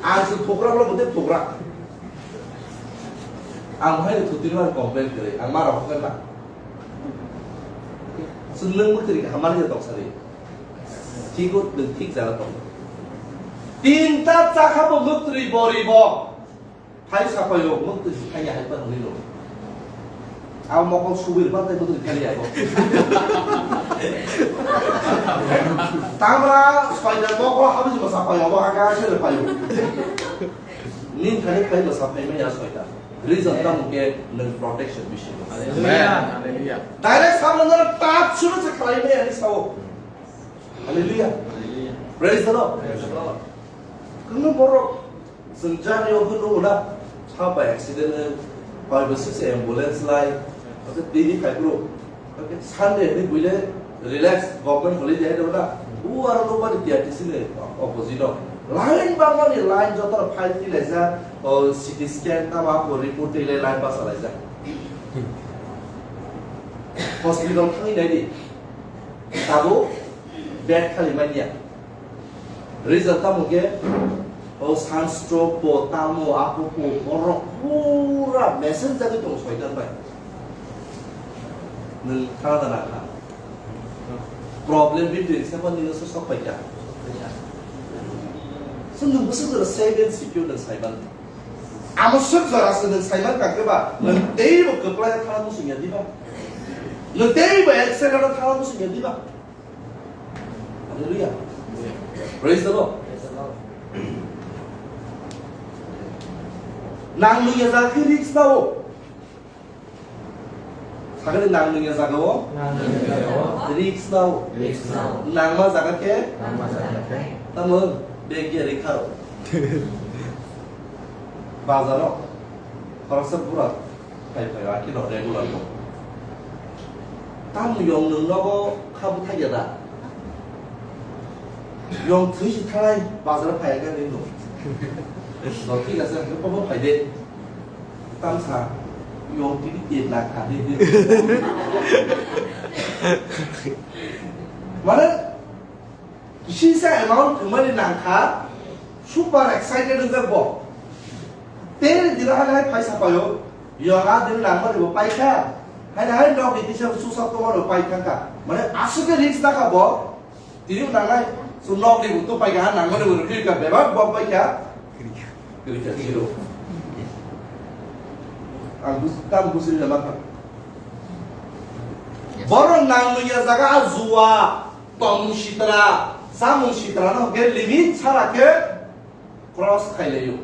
Ang se phokra bono bote phokra. Ang hai ni thuti no complain kare, ang ma rokok kan na. Sunung mutri ka hamani tok sari. Thik o, thik jara tok. Tinta chakha bo mutri bori bo. Phai sapaio, mukti si phai ya hai pa nini lo. Abo mokol subir pa tai mukti phai ya bo. Tamra soitan mokol habi si sapaio, abo aga se le paio. Nin thani phai ma sapai ma ya soitan. Reason tamo ke nang protection bisi. Amen. Hallelujah. Direct sabla nara tap suru se khalai ma ya ni sao. Hallelujah. Hallelujah. Praise the Lord. Praise the Lord. Kunu borok Chwng jani o phano wngna, sa bai accident, bai bo six ambulance lai, okay, daily khai bro. Okay, Sunday ni buile relax, government holiday hai dona. U aro no bani T R T C ni opposite o. Line bangmani line joto file tilaijak, o C T scan tama ko report tilai line basa laijak. Hospital thangwi naidi. Tabo bed khali manya. Result tamo khe, o sunstroke po, tamo, apo po, borok pura messenger ni tongo soitan bai. Nwng khana da na kha. Problem between se man nino se sok pai kha. So nwng bwswk jora safe and secure nwng saiman. Amo swk jora se nwng saiman kha khe ba, nwng teibo kwplai thana muchung ya diba? Nwng teibo accident thana muchung ya diba? Hallelujah. Praise the Lord. Nang nungya jaga khe risk nao. Sakali nang nungya jaga o. Nang nungya jaga o. Risk nao. Risk nao. Nangma jaga khe. Nangma jaga khe. Tamo bag ya rikha. Bazar o. Khoroksa bura. Phai phai, aki no regular no. Tam yong nung nogo khabu thai ya da. Yong thui si thalai bazar phai ga ni no. No thik ase, ko bo phai de. Tam sa yong tini te na kha de. Mane Sisa amount thwngmani nangkha, super excited wngjak bo. Tei dila hai hai phaisa paio, yora dil nangmani bo paikha. Hai hai nok ni tisa susa tongmani bo paikha kha. Mane aswk khe risk nakha bo. Tini bo nangnai, so nok ni bo to paikha, nangmani bo rwkha, bebak bo paikha. Kwrwikha zero. Ang bus-, tam busri na makha. Borok nang nungya jaga a juwa. Tong sitra, Samung sitrano hwnkhe limit sara khe cross khailaiyo.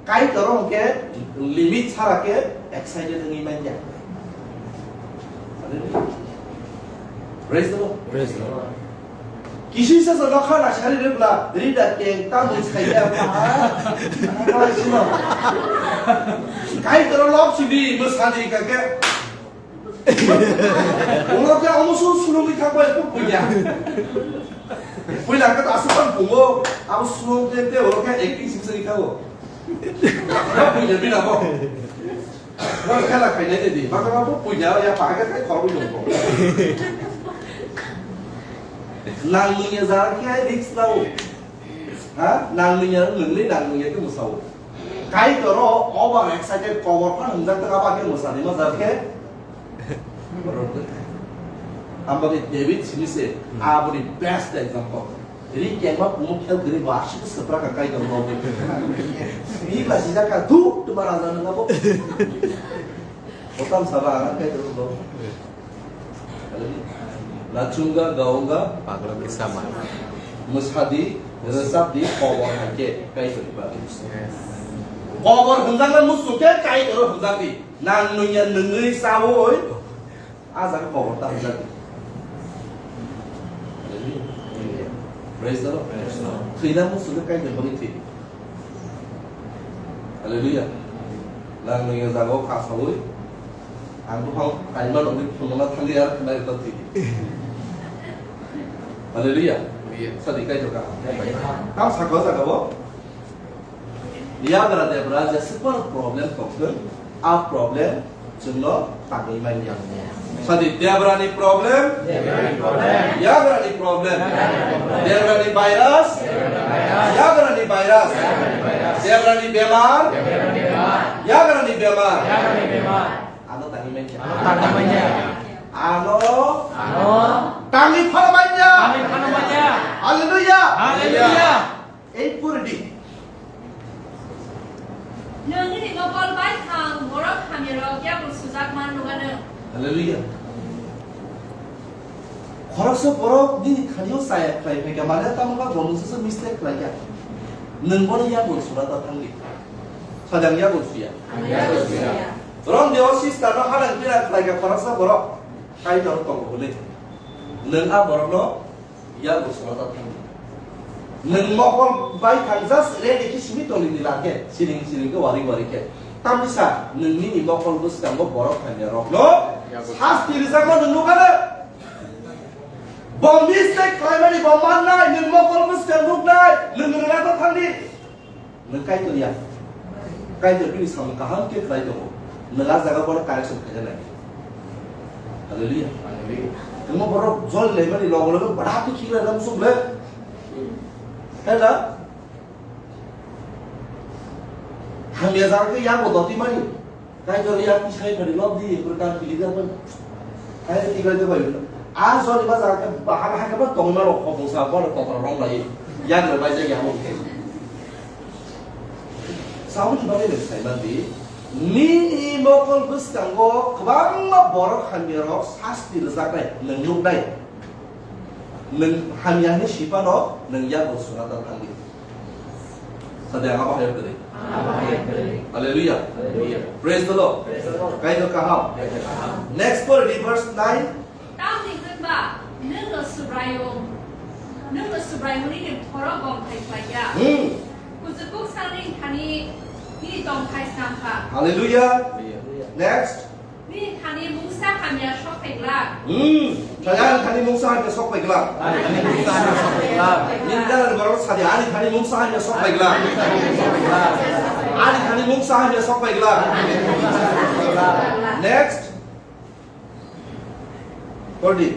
Kaitor hwnkhe limit sara khe excited wngwi manya. Praise the Lord. Praise the Lord. Kisi se so nokha na sari rebla rida keng ta mung sai ya pa. Kaitor lok sidi mo sadi ka ke. Ulo ke omo su sulung ni thak bai punya. Puila ka ta asu kan pungo. Abo sulung te te ulo ke acting sing sing thago. Punya bina bo. Wah, kala khainai de di. Maka maka punya ya pa ka kai khorwi dong. Nang munya jar khe risk lao. Ha? Nang munya nang ni nang munya ke musao. Kaitor over excited cover phan hungjak ta ba ke musani ma jar khe. Ambo ke David sini se aboni best example. Ri kengma kumo khel gri ba asuk sepra ka kai dong dong. Ni ba sida ka du tuma raja nang abo. Otam saba ang kai dong dong. Nachunga gaunga paglo kisama. Musadi resap di kobor hake kai dong ba. Kobor hunjang na musu ke kai dong hunjang di. Nang nunya nungui sawo oi. Ah jaga kobor ta hwnjak. Hallelujah. Praise the Lord. Praise the Lord. Thwina musugo kaitor bagwi thwi. Hallelujah. Nang nini jaga o kha sawi. Ang buphang kaima nokni phunukna thangwi ar khna ito thwi. Hallelujah. Hallelujah. Sadi kaitor ka. Tam sakha jaga o. Yagra debra jeswk phano problem tongthwng, a problem chwngno tangwi manya. Sadi debra ni problem, Debra ni problem. Yagra ni problem, Yagra ni problem. Debra ni virus, Debra ni virus. Yagra ni virus, Yagra ni virus. Debra ni bemar, Debra ni bemar. Yagra ni bemar, Yagra ni bemar. Ano tangwi manya. Ano tangwi manya. Ano Ano tangwi phano manya. Tangwi phano manya. Hallelujah. Hallelujah. Ei puri di. Nwng nini mokol bai thang, borok hamyarok yakung sujak man nukha nwng. Hallelujah. Khoroksa borok nini thani-o chaya khlai phaikha, mane tamo khe bo nwngsa mistake khlaikha. Nwng bono yakung suna ta thangdi. Sajang yakung suya. Ang yakung suya. Rong deo sister no hanang pinang khlaikha khoroksa borok. Kaitor tongo hwnwi. Nwng a borokno Yago sona ta thangdi. Nwng mokol bai thang just ready khe simi tongdi ni lake siring siring khe wari wari khe. Tamni sa nwng nini mokol bwskango borok hamya rokno sasti rijakma nwng nukha na? Bo mistake khlaimani bo mannai, nwng mokol bwskang nuknai, nwng rwna ta thangdi. Nwng Kaitor ya. Kaitor bini samung kaham khe khlai tongo. Nwng a jaga bono correction khaina nai. Hallelujah. Hallelujah. Nwng borok jol laimani logo logo bada khe khikla ram suk le. Hai na? Hamya jaga khe yago doti mani. Kaitor ya tisai phari lob di, pura kan pili da pun. Hai ni kaitor bai. A jol ba jaga khe bahar hai khe ba tongna rok khobong sa bono kotor rong lai. Yago bai jaga mo. Samung bagwi nwng saiman di, nini mokol bwskango kwbangma borok hamyarok sasti rwjaknai nwng nuknai. Nwng hamya hwnwi sipano nwng yago suna ta thangdi. Sadi ang abo hayok kwrwi. Ang abo hayok kwrwi. Hallelujah. Hallelujah. Praise the Lord. Praise the Lord. Kaitor kaham. Kaitor kaham. Next pore di verse nine. Tamni hwnba nwngno Subraiyung, nwngno Subraiyung nini borok gom thai khlai ya. Hmm. Kuchuk buksang nini thani nini tongthai snam kha. Hallelujah. Next. Nini thani mungsa hamya sok phai glak. Hmm. Sadi ani thani mungsa hamya sok phai glak. Ani thani mungsa hamya sok phai glak. Nini dara ni borok sadi ani thani mungsa hamya sok phai glak. Ani thani mungsa hamya sok phai glak. Next. Kordi.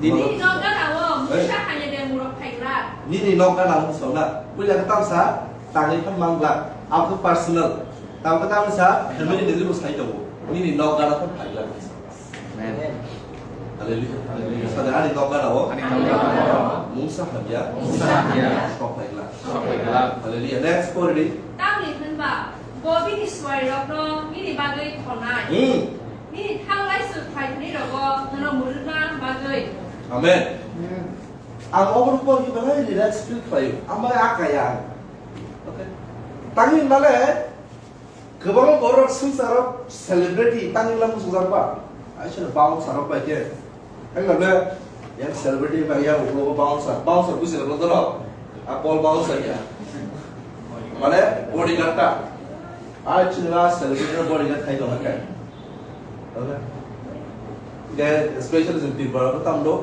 Nini nokgana o mungsa hamya de murok phai glak. Nini nokgana mungsa na. Puila khe tamsa tangwi phan mang glak. Abo khe personal. Tamo khe tamsa family ni libo sai tongo. Nini nokgana phan phai glak. Amen. Hallelujah. Hallelujah. Sadi ani nokgana o. Ani nokgana o. Mungsa hamya. Mungsa hamya. Sok phai glak. Sok phai glak. Hallelujah. Next kordi. Tamni hwnba bo bini suarirokno nini bagwi khonai. Hmm. Nini thanglai swk phaithani rogo nono mwrwkna bagwi. Amen. Amen. Ang obo rok pori belai relax feel khlaio. Ang bai akaya ang. Okay. Tangwi male kwbangma borok swngcharo celebrity tangwi lam muchungjak ba. Aisano bouncer rok bai khe. Ang male yang celebrity bai yang ulo bouncer. Bouncer busi rok doro. A Paul bouncer ya. Mane bodyguard ta. Ai chwla celebrity bodyguard khai dong khe. Okay. Ge special jin Tripura ko tamdo.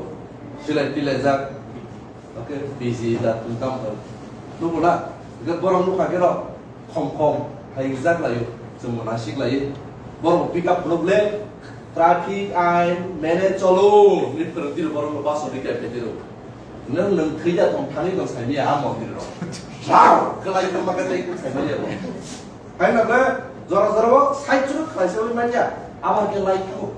Silai tilai jak. Okay, busy da tum tam tam. Nukuna, ga borok nukha khe rok, khom khom, hai jak layo, chwng mona sik layo. Borok pick up problem, traffic ain, manage cholo, ni phwrwng tiro borok no bus ni khe phai tiro. Nang nang thwi da tong thani tong sai miya a mondir rok. Wow, kalai tong ma ka tei sai miya bo. Hai na ba, jora jora bo sai churu khlai sai manya, abo ke lai thango.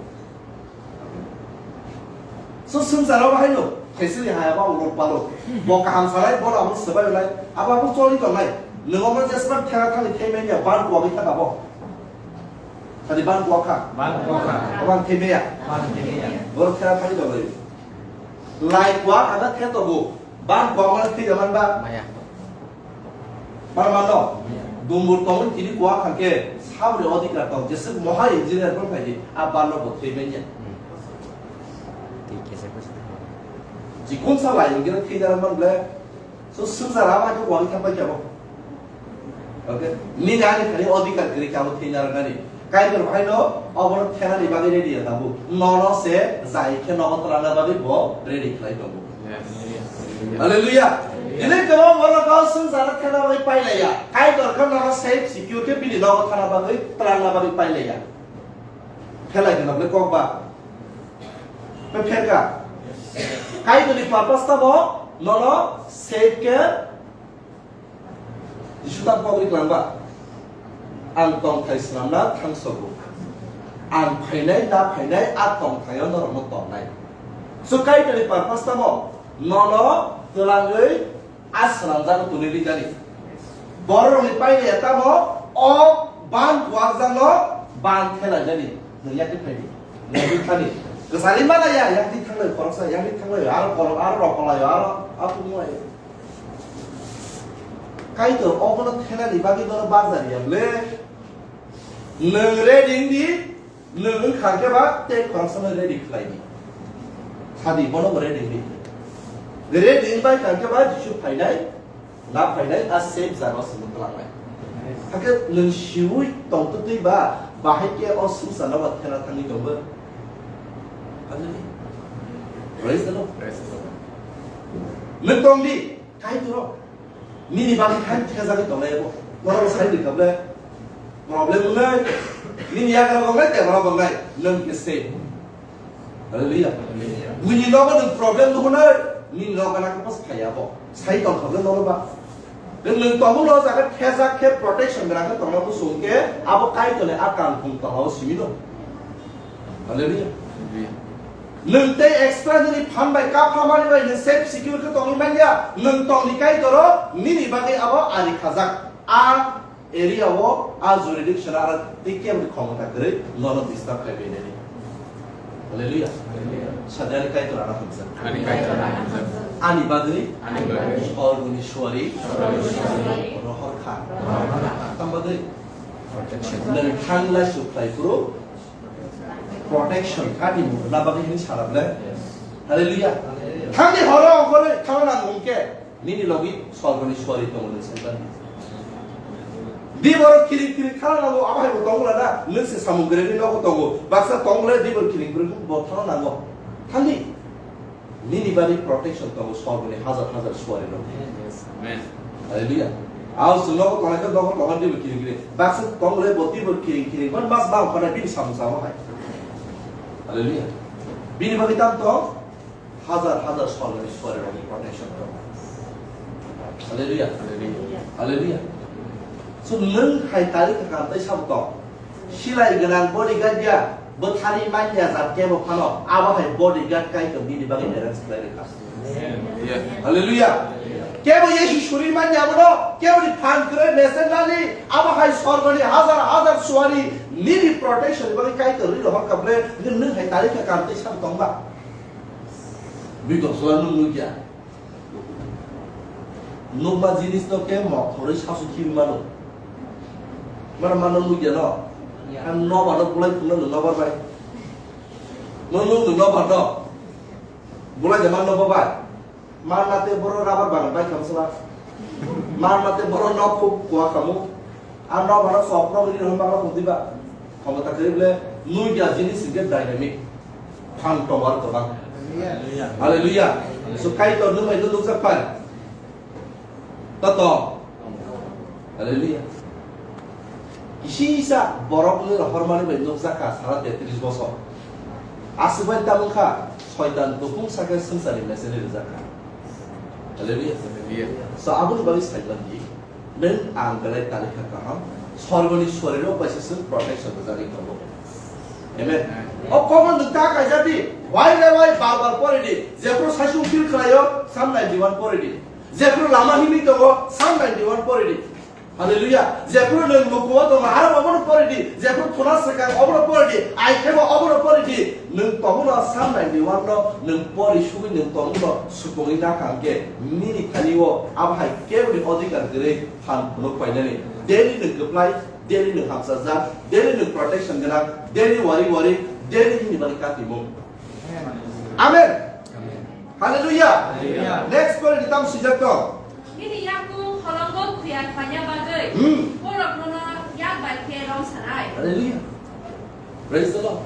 So swngcharo bahai no, khaisiri haya ba ulok palok. Bo kaham salai, bo abo swbai ulai, abo abo choli tongnai. Nungo mo jesma thera thani thai manya, ban kuagwi thaka bo. Thani ban kuak kha. Ban kuak kha. Ban thai manya. Ban thai manya. Bor thera thani tongnai. Lai kuak ada the to bo. Ban kuak mana thai jaman ba. Maya. Mano mano, dumbur tongwi tini kuak kha khe saboni odhikar tong, jeswk moha engineer phano phaidi, a banno bo thwi manya. Hmm. Thik khe se bwswk. Jikun sa lai engineer thwi dara man ble, so swngchar ama khe kuak thang bai khe bo. Okay? Nini ani khani odhikar kwrwi khe abo thwi dara nani. Kaitor bhaino obono thenani bagwi ready ya tabuk. Nono se jai khe nogo twlangna bagwi bo ready khlai tongo. Yes. Hallelujah. Dini kwbang borok kau swngchar thena bagwi pailaiya. Kaitor khe nono safe secure khe bini nogo thana bagwi twlangna bagwi pailaiya. Phelai khe nokle kok ba. Pe pherka. Kaitorni purpose tamo nono safe khe Jisu ta pogri khlangba, ang tongthai swnamna thangsogo. Ang phainai, na phainai, a tongthaio norokno tongnai. So Kaitorni purpose tamo? Nono twlangwi a swnamjago twnwi rijani. Bororokni painaiya tamo? O ban kuakjakno ban thelaijani. Nwng yakni phaidi. Nwng bwthani. Kwchari mana ya, yakni thanglai khoroksa, yakni thanglai, aro kolok, aro rokolai, aro aphuru wnglaio. Kaitor obono thenani bagwi bono barjak ya ble. Nwng ready wng di, nwng wngkha khe ba tei khoroksa no ready khlai di. Sadi bono bo ready wng di. Ready wng bai kha khe ba Jisu phainai, na phainai a safe jaga o swngwi twlangnai. Hakhe nwng siwi tongtwtwi ba bahai khe o swngcharno ba thena thangwi tongbo. Hallelujah. Praise the Lord. Praise the Lord. Nwng tong di. Kaitor, nini bagwi khai thejagwi tongnai abo. Norok sai rwkha ble. Problem wngnai. Nini yagra wngnai, tebra wngnai. Nwng khe se. Hallelujah. Buini nogo nwng problem nuhunai. Nini nogo gana khe bos phai abo. Sai tongkha ble nogo ba. Nwng tongo no jaga thejak khe protection gana khe tongna bosong khe abo Kaitorni a kan phung tongao simi no. Hallelujah. Nwng tei extra nini phan bai kaphamani bai nwng safe secure khe tongwi manya, nwng tongni Kaitoro nini bagwi abo ari khajak. A area o, a jurisdiction o aro tei keboni khomota kwrwi nono disturb khai bai nini. Hallelujah. Hallelujah. Sadani Kaitor ano hamjak. Ani Kaitor ano hamjak. Ani bagwi, ani bagwi, sorgoni suari, sorgoni suari, rohor kha. Rohor kha. Tam bagwi, nwng thang lai suk khlai phuru, protection, kati mukna bagwi hini sara ble. Hallelujah. Thangni horo ongkhorwi thangna nangkhe, nini logi sorgoni suari tongo nwng saiba. Di borok kiring kiring thangna nango, abo hai bo tongo na, nwng se samung gre ni nogo tongo. Baksa tongo le di borok kiring kiring bo thangna nango. Thangni. Nini bagwi protection tongo sorgoni hajar hajar suari rok. Amen. Hallelujah. Aw chwng nogo tongnai khe nogo tongnai dibo kiring kiring. Baksa tong le bo dibo kiring kiring. Man mas bang khonai bini samung samo hai. Hallelujah. Bini bagwi tam tong hajar hajar sorgoni suari rokni protection tongo. Hallelujah. Hallelujah. Hallelujah. So nwng hai tari kha kam tai sabo tong. Silai gwnang bodyguard ya, bwthari manya jat kebo phano, abo hai bodyguard Kaitor bini bagwi arrange khlai rwkha. Hallelujah. Kebo Yesu suri manya abono, kebo ni phan kwrwi message nani, abo hai sorgoni hajar hajar suari nini protection ni bagwi Kaitor rwi rohor kha ble, nwng hai tari kha kam tei sam tongba. Bigos la nwng nukya. Nukma jinis no khe mok thorwi sasu khiri mano. Mano mano nukya no. Ang nobar no bulai thumna no nobar bai. No nuk no nobar no. Bulai de man no bai. Mar nate boro rubber bagan bai khamsala. Mar nate boro nok khub kuwa khamu. Ar nok bana sok nok ri hon bagla khum diba. Khomota khe ble nui ya jinis hingke dynamic. Phan tobar kobang. Hallelujah. So Kaitor nung bai nung nukjak pai. Tato. Hallelujah. Kisi isa borok ni rohormani bai nukjak ka sara tetris bosor. Aswk bai tamung kha, soitan tupung sakhe swngcharni mechani rijak kha. Hallelujah. Hallelujah. So aboni bagwi saiman di, nung ang belai talikha kaham, sorgoni sorirok bai se swng protection rwjagwi tongo. Amen. Amen. O kokno nung ta kaijak di, wai le wai bar bar pori di, jephru saisung feel khlaio, Psalm ninety-one pori di. Jephru lama himwi tongo, Psalm ninety-one pori di. Hallelujah. Jephru nwng lukuo tongo, aro obono pori di. Jephru thuna swkang, obono pori di. Ai khebo, obono pori di. Nwng tongo no Psalm ninety-one no, nwng pori sugwi nwng tongo no, supungwi nakha hwnkhe, nini thani o abo hai keboni odhikar kwrwi phan phunuk painani. Daily nwng kwplai, daily nwng hamsajak, daily nwng protection gwnang, daily wari wari, daily nini mani katimung. Amen. Amen. Hallelujah. Hallelujah. Next point ni tam swijak tong. Nini yakung holongo khuya khwanya bagwi Hmm. borok nono yak bai khe rong sanai. Hallelujah. Praise the Lord.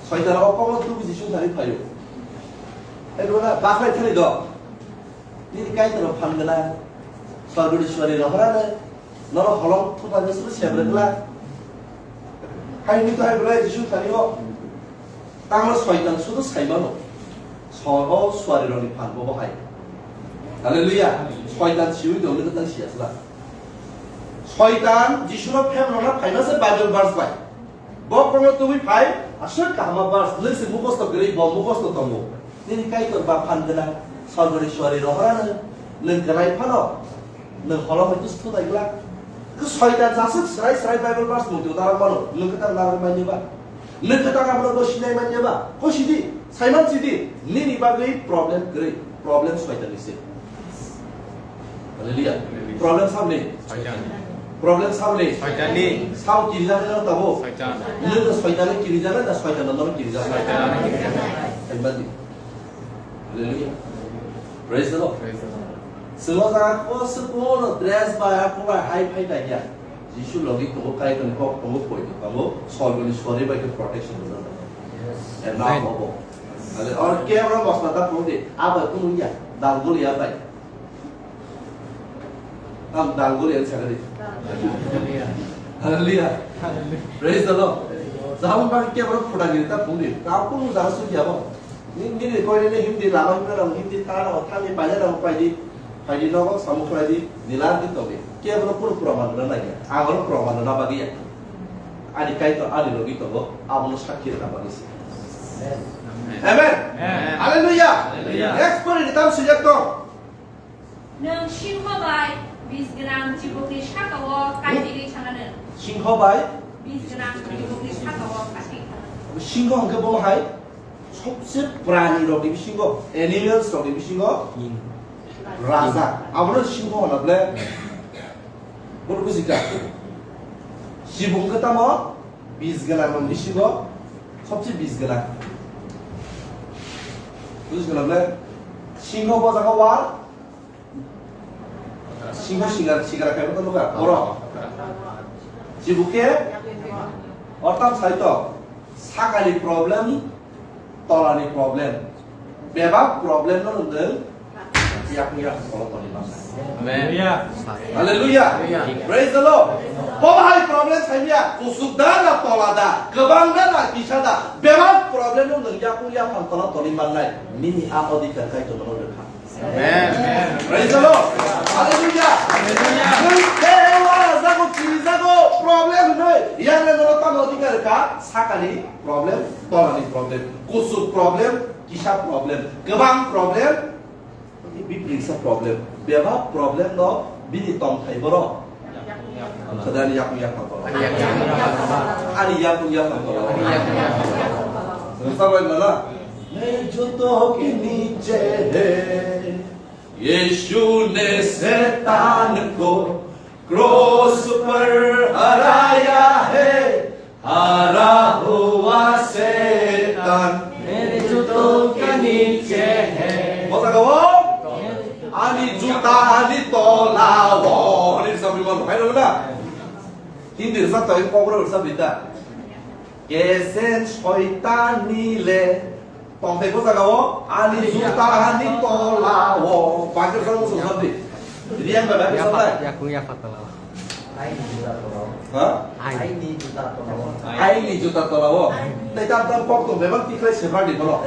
Soitan o kokno tubu Jisu thani phaio. Ai rona bakhai thani do. Nini Kaitor phan gwnang. Sorgoni swari rohorano. Nono holong thupha ni suru sebra gla. Hai ni to hai belai Jisu thani o. Tangma soitan sudu saimano. Sorgo suari roni phan bobo hai. Hallelujah. Soitan siwi dong ni tang siya sla. Soitan Jisu no phem rona phaima se Bible verse bai. Bo kono tumi phai aswk kahama verse lengsi mukosto gri bo mukosto tongo. Nini Kaitor ba phan gwnang, sorgoni suari rohorano, nwng gwnai phano, nwng holomwi tus thunai glak. Khe soitan jaswk srai srai Bible verse mungtwi narwk mano, nwng kwtal narwk manya ba? Nwng kwtal abono bo sinai manya ba? Kosidi, saiman sidi, nini bagwi problem kwrwi, problem soitanni se. Hallelujah. Problem sabni? Soitan. Problem sabni? Soitanni. Sabo kirijaknai no tabo? Soitan. Nwng no soitanni kirijaknai na soitan no kirijaknai? Soitan. Saiman di. Hallelujah. Praise the Lord. Praise the Lord. Chwng o jaga kosok kono dress bai, ako bai, hai phai nai ya. Jisu logi tongo, Kaitorni kok tongo, poi tongo, sorgoni suari bai khe protection rwjak. Yes. And now Amen. Obo. Ale or kebra mosla ta phung di, abo kunu ya, dal guli ya bai. Tam dal guli ya sagadi. Hallelujah. Hallelujah. Praise the Lord. Jabon bai kebra phuda giri ta phung di. Ta kunu jaga su ya bo. Ni, ni, ni, koi ni, ni, Hindi lama, Hindi lama, Hindi ta lama, ta ni, pai lama, pai di, pai di, nogo, samu, pai di, nila, di, tobi. Kebra pura, pura, man, na, ya. Agor, pura, man, na, bagi, ya. Ani Kaitor, ani logi, tobo, abono sakhi, na, bagi, si. Amen. Amen. Hallelujah. Hallelujah. Next point, ni, tam, sujak, to. Nwng singho bai bis gwnang chibukni saka-o kaitwi rwi thangna nwng. Singho bai? Bis gwnang chibukni saka-o kaitwi thangna nwng. Singho hwnkhe bo hai sobse prani rokni bisingo, animals rokni bisingo raja. Abono singho hwna ble. Bono bujikha. Chibuk hwnkhe tamo bis gwnang rokni bisingo sobse bis gwnang. Bujikha na ble? Singho bo jaga war Singha singar, singar kaibo tongkha, borok. Chibuk khe, ortam saito, sakani problem, tolani problem. Bebak problem no nwng yakung yakung kolok toni masa. Amen. Hallelujah. Hallelujah. Praise the Lord. Bobo hai problem saimya, kusuk da na tola da, kwbang da na kisa da, bebak problem no nwng yakung yakung kolok toni mannai. Nini a odhikar Kaitor no rwkha. Amen. Praise the Lord. Hallelujah. Hallelujah. Nwng tei wara jago, chiri jago, problem hinoi. Yang le nono tamo odhikar ka, sakani problem, tolani problem, kusuk problem, kisa problem, kwbang problem, bibringsa problem. Bebak problem no bini tongthai borok. Sadani yakung yakung tolo. Ani yakung yakung tolo. Sabai mala. Main joto ke niche hai. यीशु ने शैतान को क्रूस पर हराया है, हारा हुआ शैतान मेरे जूतों के नीचे है। Bo jaga o ani juta ani tola o. Ani sabi mal hai na. Hindi sa to ko bro sa bita. Kesen soitani le. Tongthai bo jaga o ani juta ani tola o. Bagir sa mo sa di. Riang ba bagir sa. Yakung ya fatala. Ha? Aini juta tola o. Aini juta tola o. Tei tam tam kok tong bebak tikhlai sebar di bono.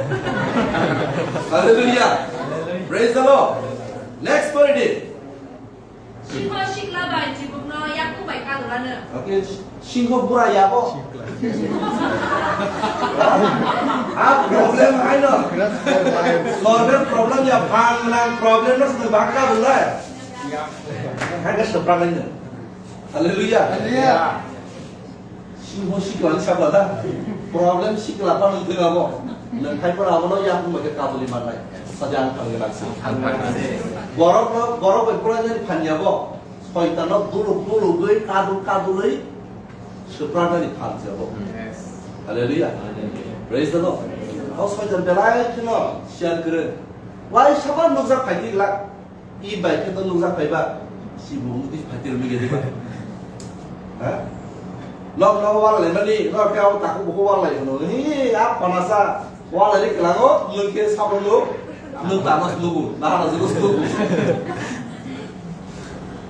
Hallelujah. Praise the Lord. Next pori di. Singho sikla bai chibukno yakung bai kadulano. Okay, singho bura yabo. Ah, problem haino. Solve problem ya, phang nang problem no sini baka bulai. Hanya seberang ini. Haleluya. Haleluya. Singho sikla ni sabla da. Problem sikla pa nung thung abo. Nung khai pora abo no yakung bai kabuli manai. Saja ang thang gelang si. Borok no, borok bai pura ni phanya bo. Soitan no dulu dulu goi kadu kadu loi. Supra ni phanja bo. Haleluya. Praise the Lord. Kau soitan belai kheno share kere. Wai sabar nukjak phai di lak. I bai khe to nungjak phai ba, si bo mudi phatir mige di ba. Ha? Nok nok wal lai mani, nok khe abo takhuk bukhuk wal lai hwno. Hi, a phonasa wal lai klango, nwng khe sabo nuk, nwng tano nugu, nahana jugo nugu.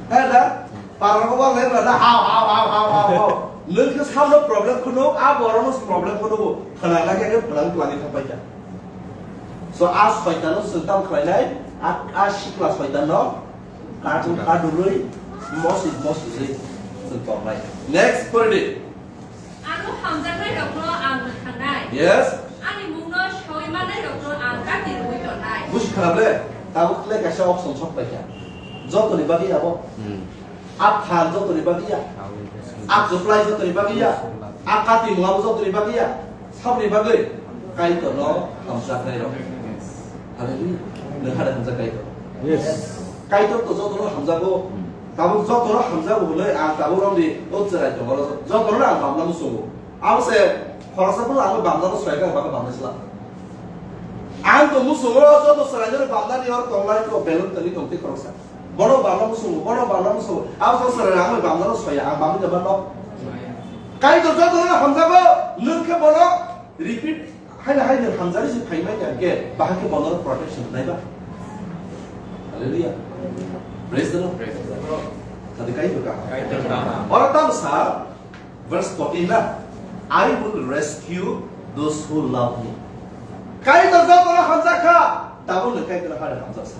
He da, parang wal lai ba da, hao, hao, hao. Nwng khe sabo problem khwno, a borok no problem khwno bo, khwna na khe khwna twlangwi thang pai kha. So, a soitano chwng tamo khlainai, a, a sikla soitano kadu, kadulwi, mosik, mosiklwi chwng tongnai. Next, pori di. Ano hamjaknairokno ang mwthangnai. Yes. Ani mungno saui mannairokno ang kati rwui tonnai. Buji khna ble, tabuk le kaisa option sok paikha. Jotoni bagwi abo. Hmm. A phan jotoni bagwi ya. A kwplai jotoni bagwi ya. A kati mwabo jotoni bagwi ya. Saboni bagwi Kaitorno hamjaknai rok. Hallelujah. Nwng hade hamjak Kaitor. Yes. Kaitor to jotono hamjago. Tabuk jotono hamjago hwnwi ang tabuk romni o chwrai tongo. Jotono ang bamna muchungo. Abo se khoroksa phano ang bamnano swkang, ang bamnai sla. Ang to muchungo joto chwraino bamnani or tonglai to belun tongwi tongtwi khoroksa. Bono bamna muchungo, bono bamna muchungo. Abo to chwrai ang bamnano swya, ang bamwi tongma no. Kaitor jotono hamjago, nwng khe bono repeat haino haino hamjari se phaimai kha khe, bahai khe bono protection nai ba. Hallelujah. Praise the Lord. Praise the Lord. Kadi Kaitor ka. Kaitor ka. Ora tamo sa, Verse fourteen na, "I will rescue those who love me." Kaitor jotono hamjak kha, tabukno Kaitor hade hamjak sa.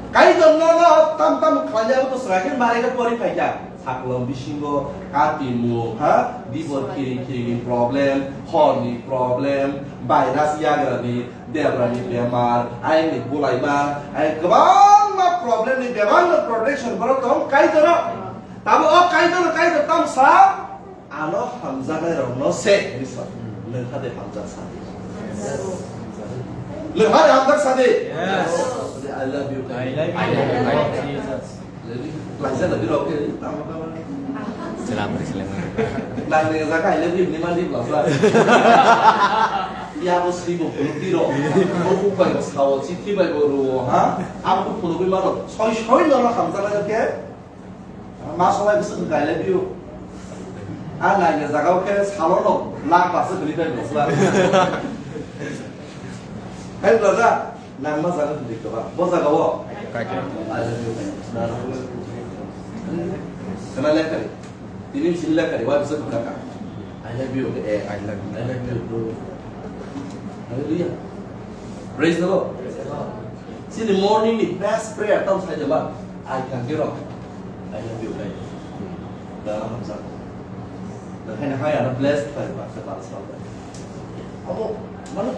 Kaitor no no tam tam khlai abo to sragin bare ga pori phai kha. Saklom bisingo kati mu ha, dibor khiri khiri ni problem, hor ni problem, virus yagra ni, debra ni bemar, ayang ni bulaima, ayang kwbangma problem ni bebak no protection borok tong Kaitor. Tamo o Kaitor, Kaitor tam sa, ano hamjaknai rok no se, hini sa. Nwng hade hamjak sa di. Nwng hade hamjak sa di. Yes. I love you. I love you, Jesus. Laisa lagi rok ke, tamo tamo. Selam, selam. Nang ni jaga I love you ni mandi blasa. Ya bo sri bo puluti ro. Bo upai bo sao, chithi bai bo ro, ha? Abo pulubi maro. Soi soi no hamjaknai ke. Ma sonai bwswk hwnkha I love you. A naina jaga o khe salo no lakh baksa kwrwi bai bwsla. Hai brother, nang ma jaga hwndwi kwbang. Bo jaga o. Kaitor. I love you. Kana lekha ri. Tini sini lekha ri, wa bwswk hwnkha ka. I love you. Eh, I love you. I love you, bro. Hallelujah. Praise the Lord. Chini morning ni best prayer tamo sai de ba. Ai kang khe rok. I love you, guys. Da hamsa. Da khaina hai ana bless khai ba khe ba sa ba. Abo mane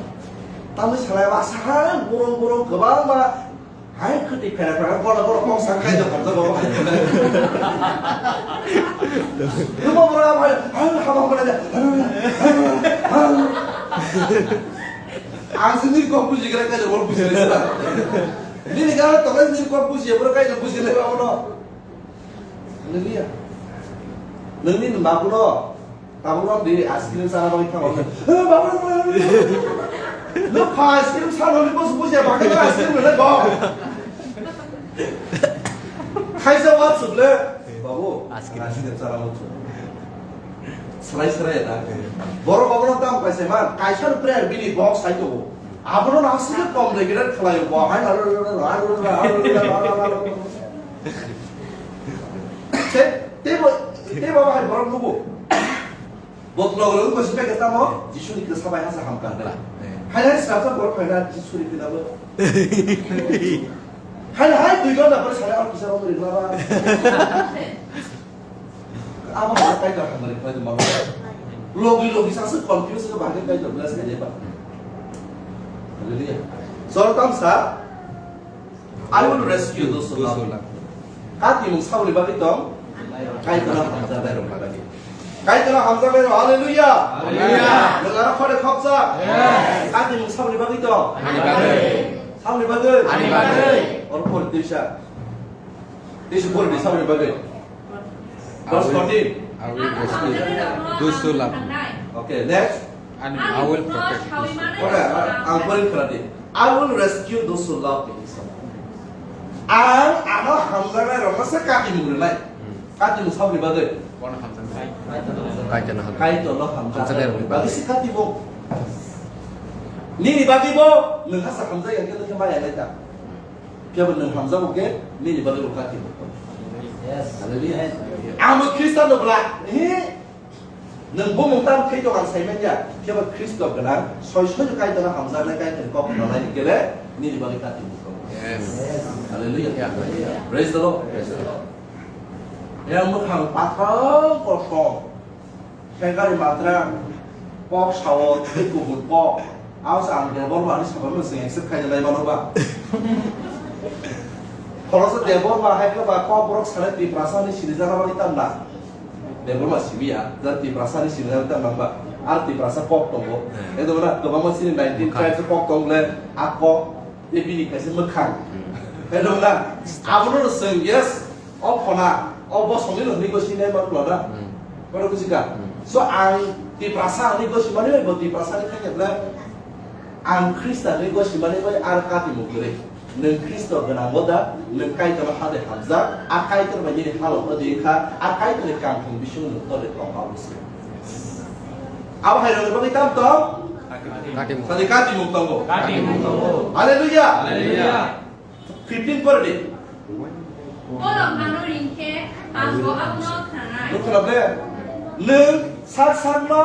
tamo salai ba sa ha burung burung kwbang ba. Hai khati phera phera bola bola kok sa khai da hamsa ba. Numa bora ba. Hai haba bora da. Ang se nini kok bujigra kaitor bo bujigra sira. Nini gana tongnai nini kok bujiya boro kaitor bujigra ba ono. Hallelujah. Nini babu no. Tabuk no di ice cream sana bagwi thango. Eh, babu no. No pha ice cream sana ni bos bujiya bagwi ice cream le bo. Khaisa wa chuble. Babu, ice cream sana mo chu. Srai srai da. Boro babu no tam kaisa ma. Kaisa prayer bini box sai to. Abono na asli kom de gidan khlai bo hai na. Te te bo te bo hai borok nugo. Botlo golo ko sipe ke tamo Jisu ni kesa bai hasa ham kan da. Hai hai sa sa borok hai na Jisu ni kesa bo. Hai hai dui gonta pore sare ar kisa ro ri ba. Abo ba kai ka hamari kai ma. Logi logi sa se confuse ka ba kai ka bless ka ba. Hallelujah. Sor tam sa. I will rescue those who love me. Katimung saboni bagwi tong? Kaitorno hamjaknairokni bagwi. Kaitorno hamjaknairok, hallelujah! Hallelujah! Nwng aro khode khopjak? Yes! Katimung saboni bagwi tong? Ani bagwi. Saboni bagwi? Ani bagwi. Oro pori tisa. Tisa pori di saboni bagwi. Verse fourteen. I will rescue those who love me. Okay, next. And I will protect those who... Okay, ang pori khna di. I will rescue those who love me. Ang ano hamjaknai rokno se katimung rwnai. Hmm. Katimung saboni bagwi? Bono hamjaknai. Kaitorno hamjaknai. Kaitorno hamjaknai rokni bagwi se katimung. Nini bagwi bo nwng hasa hamjak ya khe, nwng khe maya nai ta. Phiya bo nwng hamjago khe nini bagwi bo katimung. Yes. Hallelujah. Ang bo Khristian no bla. He? Nwng bumung tam khe to ang sai manya. Phiya bo Khristo gwnang, soi soi Kaitorno hamjaknai, Kaitorni kok khna lai khe le nini bagwi katimung. Yes. Hallelujah. Yeah. Praise the Lord. Praise the Lord. Yang mwkhang pathang kosom. Khe gari matra kok sao tei kubun kok. Ang sa ang Debbarma ni sabo no se accept khaina lai mano ba. Khoroksa Debbarma hai khe ba kok borok sale Tiprasa ni sinijak na bagwi tam na. Debbarma simi ya, jar Tiprasa ni sinijak tam na ba. Ar Tiprasa kok tongo. Hmm. Ekdom na kwbangma sini nineteen tribes kok tong le a kok tei bini kaisa mwkhang. Hmm. Ekdom na abono no swng, yes. O phona, o bosongni no hwnwi gwi sinai ma phwla da? Hmm. Bono buji kha? Hmm. So, ang Tiprasa hwnwi gwi simani bai bo Tiprasa ni khaikhe bwle ang Khristian hwnwi gwi simani bai ar katimung kwrwi. Nwng Khristo gwnang bo da, nwng Kaitorno hade hamjak, a Kaitor bai nini halok no di kha, a Kaitor ni kangthung bisingo nwng tole tong abo se. Abo hai rokni bagwi tam tong? Katimung. Sadi katimung tongo. Katimung tongo. Hallelujah. Hallelujah. Fifteen pore di. Borok ano ring khe, ang bo abono khwnanai. Nwng khwnam le? Nwng sak sakno,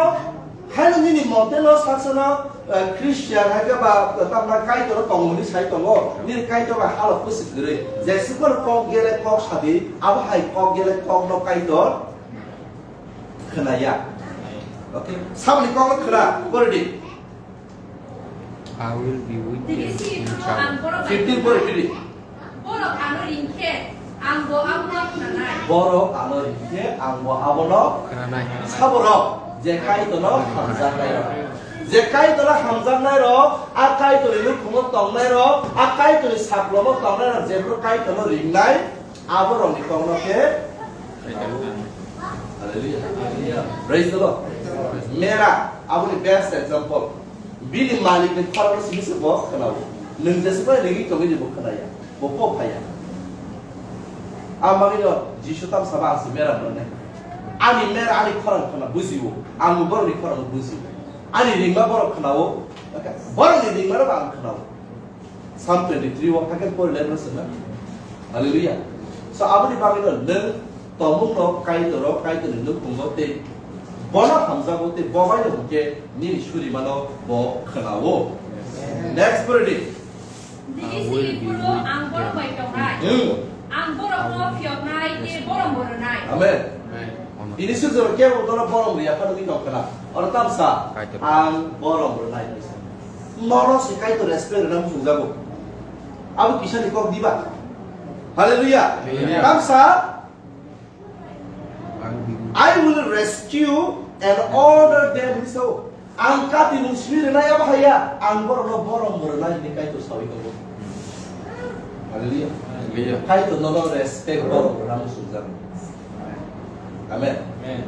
haino nini mote no sak sakno, eh, Christian hai khe ba, eh, tamna Kaitor tong hwnwi sai tongo. Nini Kaitor bai halok kwswk kwrwi. Jesukor kok gele kok sadi, abo hai kok gele kokno Kaitor khwnaya. Okay? Saboni kokno khwna, pore di. I will be with them in trouble. Fifteen pore, fifteen. Borok ano ring khe, ang bo abono khwnanai. Borok ano ring khe, ang bo abono khwnanai. Saborok, je Kaitorno hamjaknairok. Je Kaitorno hamjaknairok, a Kaitorni nukhungo tongnairok, a Kaitorni saklomo tongnairok, jephru Kaitorno ringnai, aborokni kokno khe. Hallelujah. Praise the Lord. Mera, aboni best example. Bini malikni khorang simi se bo khwnao. Nwng jesukmani ringwi tongwi ni bo khwnaya. Bo po phaya. Ang bagwi no Jisu tam saba ang se mera mwnai. Ani mera ani khorang khwna bujio. Ang borokni khorang bujio. Ani ringma borok khwnao. Borokni ringma rok ang khwnao. Psalm twenty-three o hakhe pori lai mano swngo. Hallelujah. So, aboni bagwi no nwng tomung no Kaitor o, Kaitor ni nwng pungo tei bono hamjago tei bo bai no hwnkhe nini suri mano bo khwnao. Next pori di. Nini simi phuru ang borok bai tongnai. Hmm. Ang borokno phiyoknai tei borom bo rwnai. Amen. Amen. Ini sujoro kebo bono borom riya phano nini tong khna. Oro tamsa Kaitor. Ang borom rwnai. Nono se Kaitor respect rwna muchungjago. Abo kisani kok diba? Hallelujah. Hallelujah. Tamsa, I will rescue and honor them, hwnwi sao. Ang katimung simi rwnai abo haya, ang borokno borom bo rwnai hwnwi Kaitor saui tongo. Hallelujah. Hallelujah. Kaitor nono respect borom rwna muchungjak. Amen. Amen.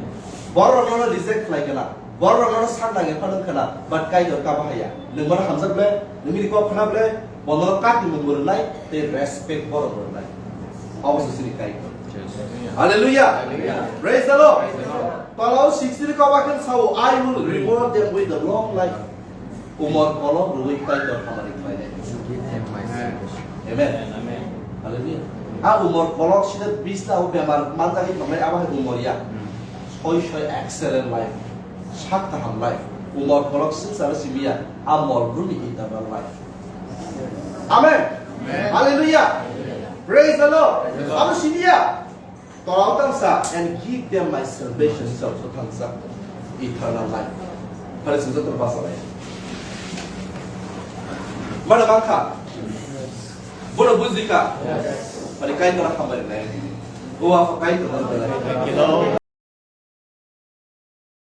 Borok nono reject khlai kana, borok nono sak nangya phano khana, but Kaitor kabo haya. Nwng bono hamjak ble, nwng bini kok khna ble, bono katimung bo rwnai, tei respect borom bo rwnai. Abo se chini Kaitor. Hallelujah. Hallelujah. Praise the Lord. Praise the Lord. Tolao sixteen ko bakhe sao, "I will reward them with the long life." Umor kolok rwui Kaitor hamari khlainai. Amen. Amen. Hallelujah. A umor kolok sida bisla o bemar manjagwi tongnai abo hai umor ya. Soi soi excellent life. Sak kaham life. Umor kolok swngcharo simiya. A mol rwni eternal life. Amen. Amen. Hallelujah. Praise the Lord. Praise the Lord. Abo simiya. Torao tamsa, "And give them my salvation," so, so tamsa, eternal life. Pare sungsa tor basa lai. Mana bangkha? Bono bujika? Pare Kaitor hambai nai. O apa Kaitor hambai nai.